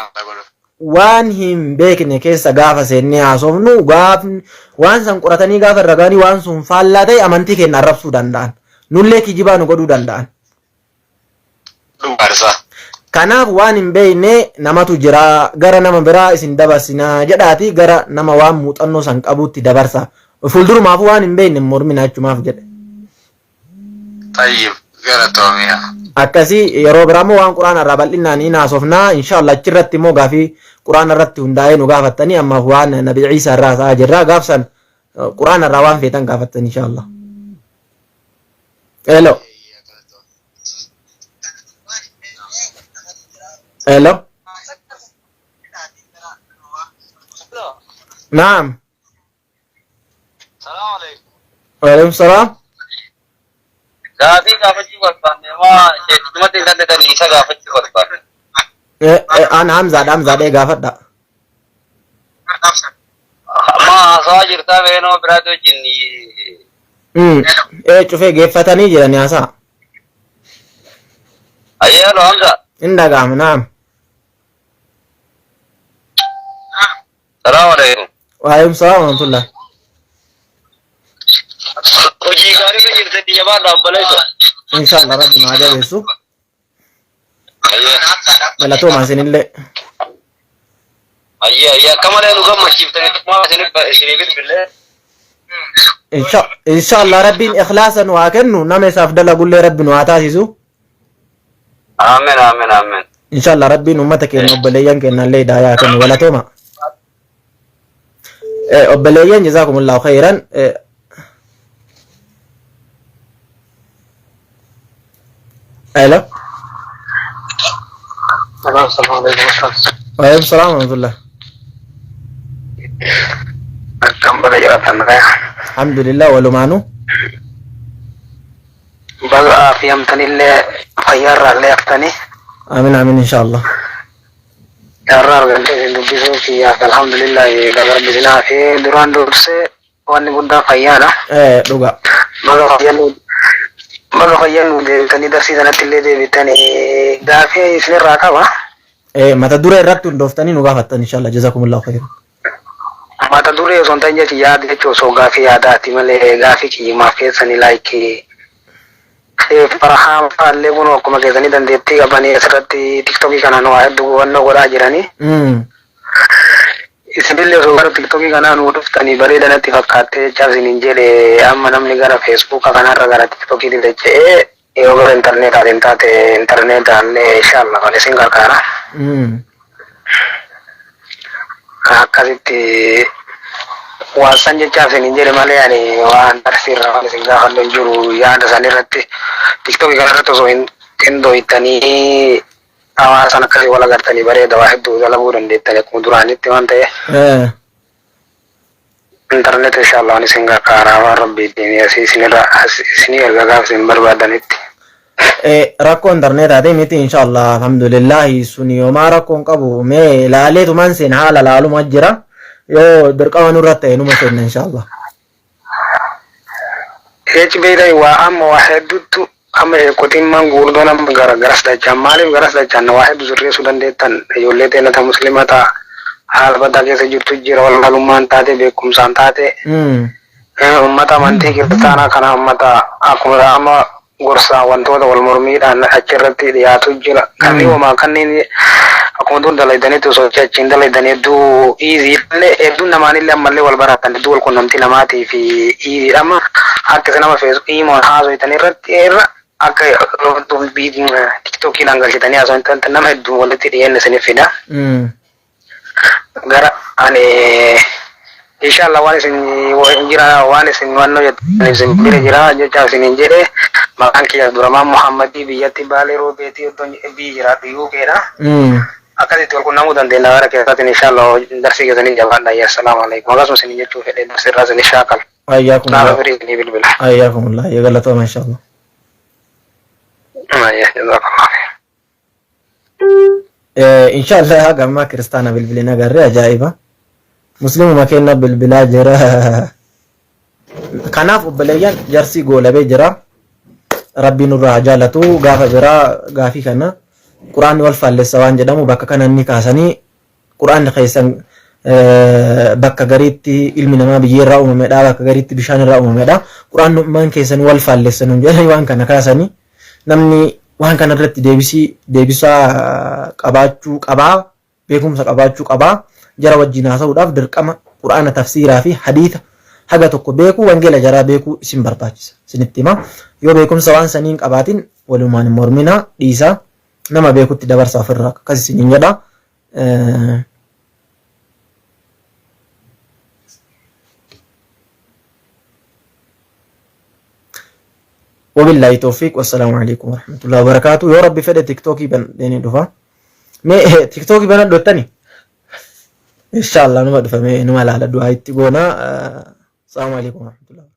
waan hin beekne keessa gaafa seennee haasofnu gaafni waan san qoratanii gaafa irra ga'anii waan sun faallaa ta'e amantii keenya arrabsuu danda'an. Nullee kijibaa nu godhuu danda'an. Dhugaadha. Kanaaf waan hin beekne namatu jira gara nama biraa isin dabarsina jedhaati gara nama waan muuxannoo san qabuutti dabarsa. Fuuldurumaafuu waan hin beekne hin mormina jechumaaf jedhe. Tayyib galatoomiya. Akkasii yeroo biraa immoo waan quraana irraa bal'inaan hin haasofnaa inshallah achirratti immoo gaafii quraana irratti hundaa'ee nu gaafattanii ammaaf waan nabi Iisaa irraa haasa'aa jirra gaafsan quraana irraa waan feetan gaafattan inshallah. Hello. Hello. Naam. Waalaikum salaam. Gaafii gaafachuu barbaanne maa sheekumatti hin danda'anii isa gaafachuu barbaanne. An Hamzaadha Hamzaadha gaafadha. Amma haasawaa jirtaa mee nama biraati wajjin. Ee cufee geeffatanii jirani haasaa. Ayyee halo Hamza. Hin dhaga'ama naam. Salaamu alaikum. Waalaikum salaam wa rahmatullah. Hojii gaarii irra jirtanii jabaadha obboleessa. Inshallah rabbi nu haa jabeessu. Ayyee. Galatoomaa isinillee. Ayyee ayyee akka malee nu gammachiiftanii maa isinii bilbilee. Inshallah rabbiin ikhlaasa nu haa kennu nama isaaf dalagullee rabbi nu haa taasisu. Aamen aamen aamen. Inshallah rabbiin uummata keenya obboleeyyan keenya illee hidaayaa haa kennu galatooma. Obboleeyyan jazaakumullahu khayran. Hello. Assalamu alaikum. Waalaikum salaam wa rahmatullah. Akkam baga jiraatan nagaya. Alhamdulillah walumaanuu. Baga afiyamtanillee fayyaarraa illee haftanii. Amin amin inshallah. Carraa argadhee isin dubbisuu kiyyaaf alhamdulillah baga rabbi isin haafee duraan dursee wanni guddaan fayyaadha. Dhugaa. Baga fayyaan nu baga fayyaan nu deebitanii darsii sanatti illee deebitanii gaafii isinirraa qaba. Mata duree irratti hundooftanii nu gaafattan inshallah jazakumullahu khairan. Mata duree osoo hin ta'in jechi yaada jechuun osoo gaafii yaadaati malee gaafii kiyyimaaf keessanii laayikii Farahaan fa'aallee kun akkuma keessanii dandeettii qabanii asirratti tiktokii kanaan waa hedduu hubannoo godhaa jiranii. Isinillee osoo gara tiktokii kanaa nuu dhuftanii bareeda natti fakkaattee jechaaf isiniin jedhe amma namni gara feesbuuka kanarra gara tiktokiitti dacha'ee yoo gara intarneetaatiin taate intarneetaallee inshallah kan isin gargaara. Akkasitti waan san jechaaf isin jedhe malee ani waan darsiirra waan isin gaafadhu hin jiru yaada san irratti tiktokii kana irratti osoo hin qindooytanii hawaasan akkasii wal agartanii bareeda waa hedduu dalaguu dandeettanii akkuma duraanitti waan ta'e intarneet inshallah waan isin gargaara waan rabbiitiin asii isinirra isinii erga gaaf isin barbaadanitti. Rakkoo intarneetaatii miti inshallah alhamdulillahi sun yomaa rakkoon qabu mee laaleetumaan seen haala laaluma jira yoo dirqama nurra ta'e numa seenna inshallah. Jechi beektan waa amma waa hedduutu Amma sheekotiin maanguddoon amma gara garas dachaan maaliif garas dachaan waa hedduu sirreessuu dandeettan ijoollee teenya ta muslima ta haala badaa keessa jirtu jira wallaalummaan taate beekumsaan taate ummata amantii kiristaanaa kana ummata akkuma amma gorsaa wantoota wal mormiidhaan achirratti dhiyaatu jira. Kanneen homaa kanneen akkuma dur dalaydanitti osoo achiin dalaydan hedduu easy illee hedduun namaanillee ammallee wal baratan hedduu wal qunnamtii namaatii fi easy amma akka isin nama feesu imoon haasoytan irratti irra akka tiktookiidhaan galchitanii haasoytan nama hedduu walitti dhiyeenya isiniif fida. Gara ani inshallah waan isin jira waan isin wannoo jettan isin bira jira jecha isin hin jedhe maqaan kiyya Abdurrahman Muhammadii biyyatti Baalee Roobeetii iddoon biyyi jiraadhu UK dha. Akkasitti wal qunnamuu dandeenya gara keessaatiin inshallah darsii keessanii jabaadha. Assalaamu alaikum. Akkasuma isin jechuu fedhe darsii irraa isin shaakala. Hayyaakumullah. Gaafa firii isinii bilbila. Hayyaakumullah. Ya galatooma inshallah. Ayya jazakallah. Inshallah haga ammaa kiristaana bilbilin agarre ajaa'iba. Muslimuma keenya bilbilaa jira. Kanaaf obboleeyyan jarsii goolabee jira. Rabbiin nurraa haa jaalatu gaafa biraa gaafii kana quraanni wal faallessa waan jedhamu bakka kana inni kaasanii quraanni keessan bakka gariitti ilmi namaa biyyeerraa uumamedha bakka gariitti bishaan irraa uumamedha quraannummaan keessan wal faallessa nuun jedhanii waan kana kaasanii namni waan kana irratti deebisii deebisaa qabaachuu qabaa beekumsa qabaachuu qabaa jara wajjin haasa'uudhaaf dirqama quraana tafsiiraa fi hadiisa haga tokko beekuu wangeela jaraa beekuu isin barbaachisa isinitti hima yoo beekumsa waan sanii hin qabaatin walumaan hin morminaa dhiisaa nama beekutti dabarsa ofirraa akkas isiniin jedha. Wabillahi tawfiq wassalaamu alaikum warahmatullahi wabarakatuh. Yoo rabbi fedhe tiktookii banadhee ni dhufa. Mee tiktookii banadhu jettani? Inshallah numa dhufa mee numa laala du'aa itti goona. Assalamu alaikum warahmatullahi wabarakatuh.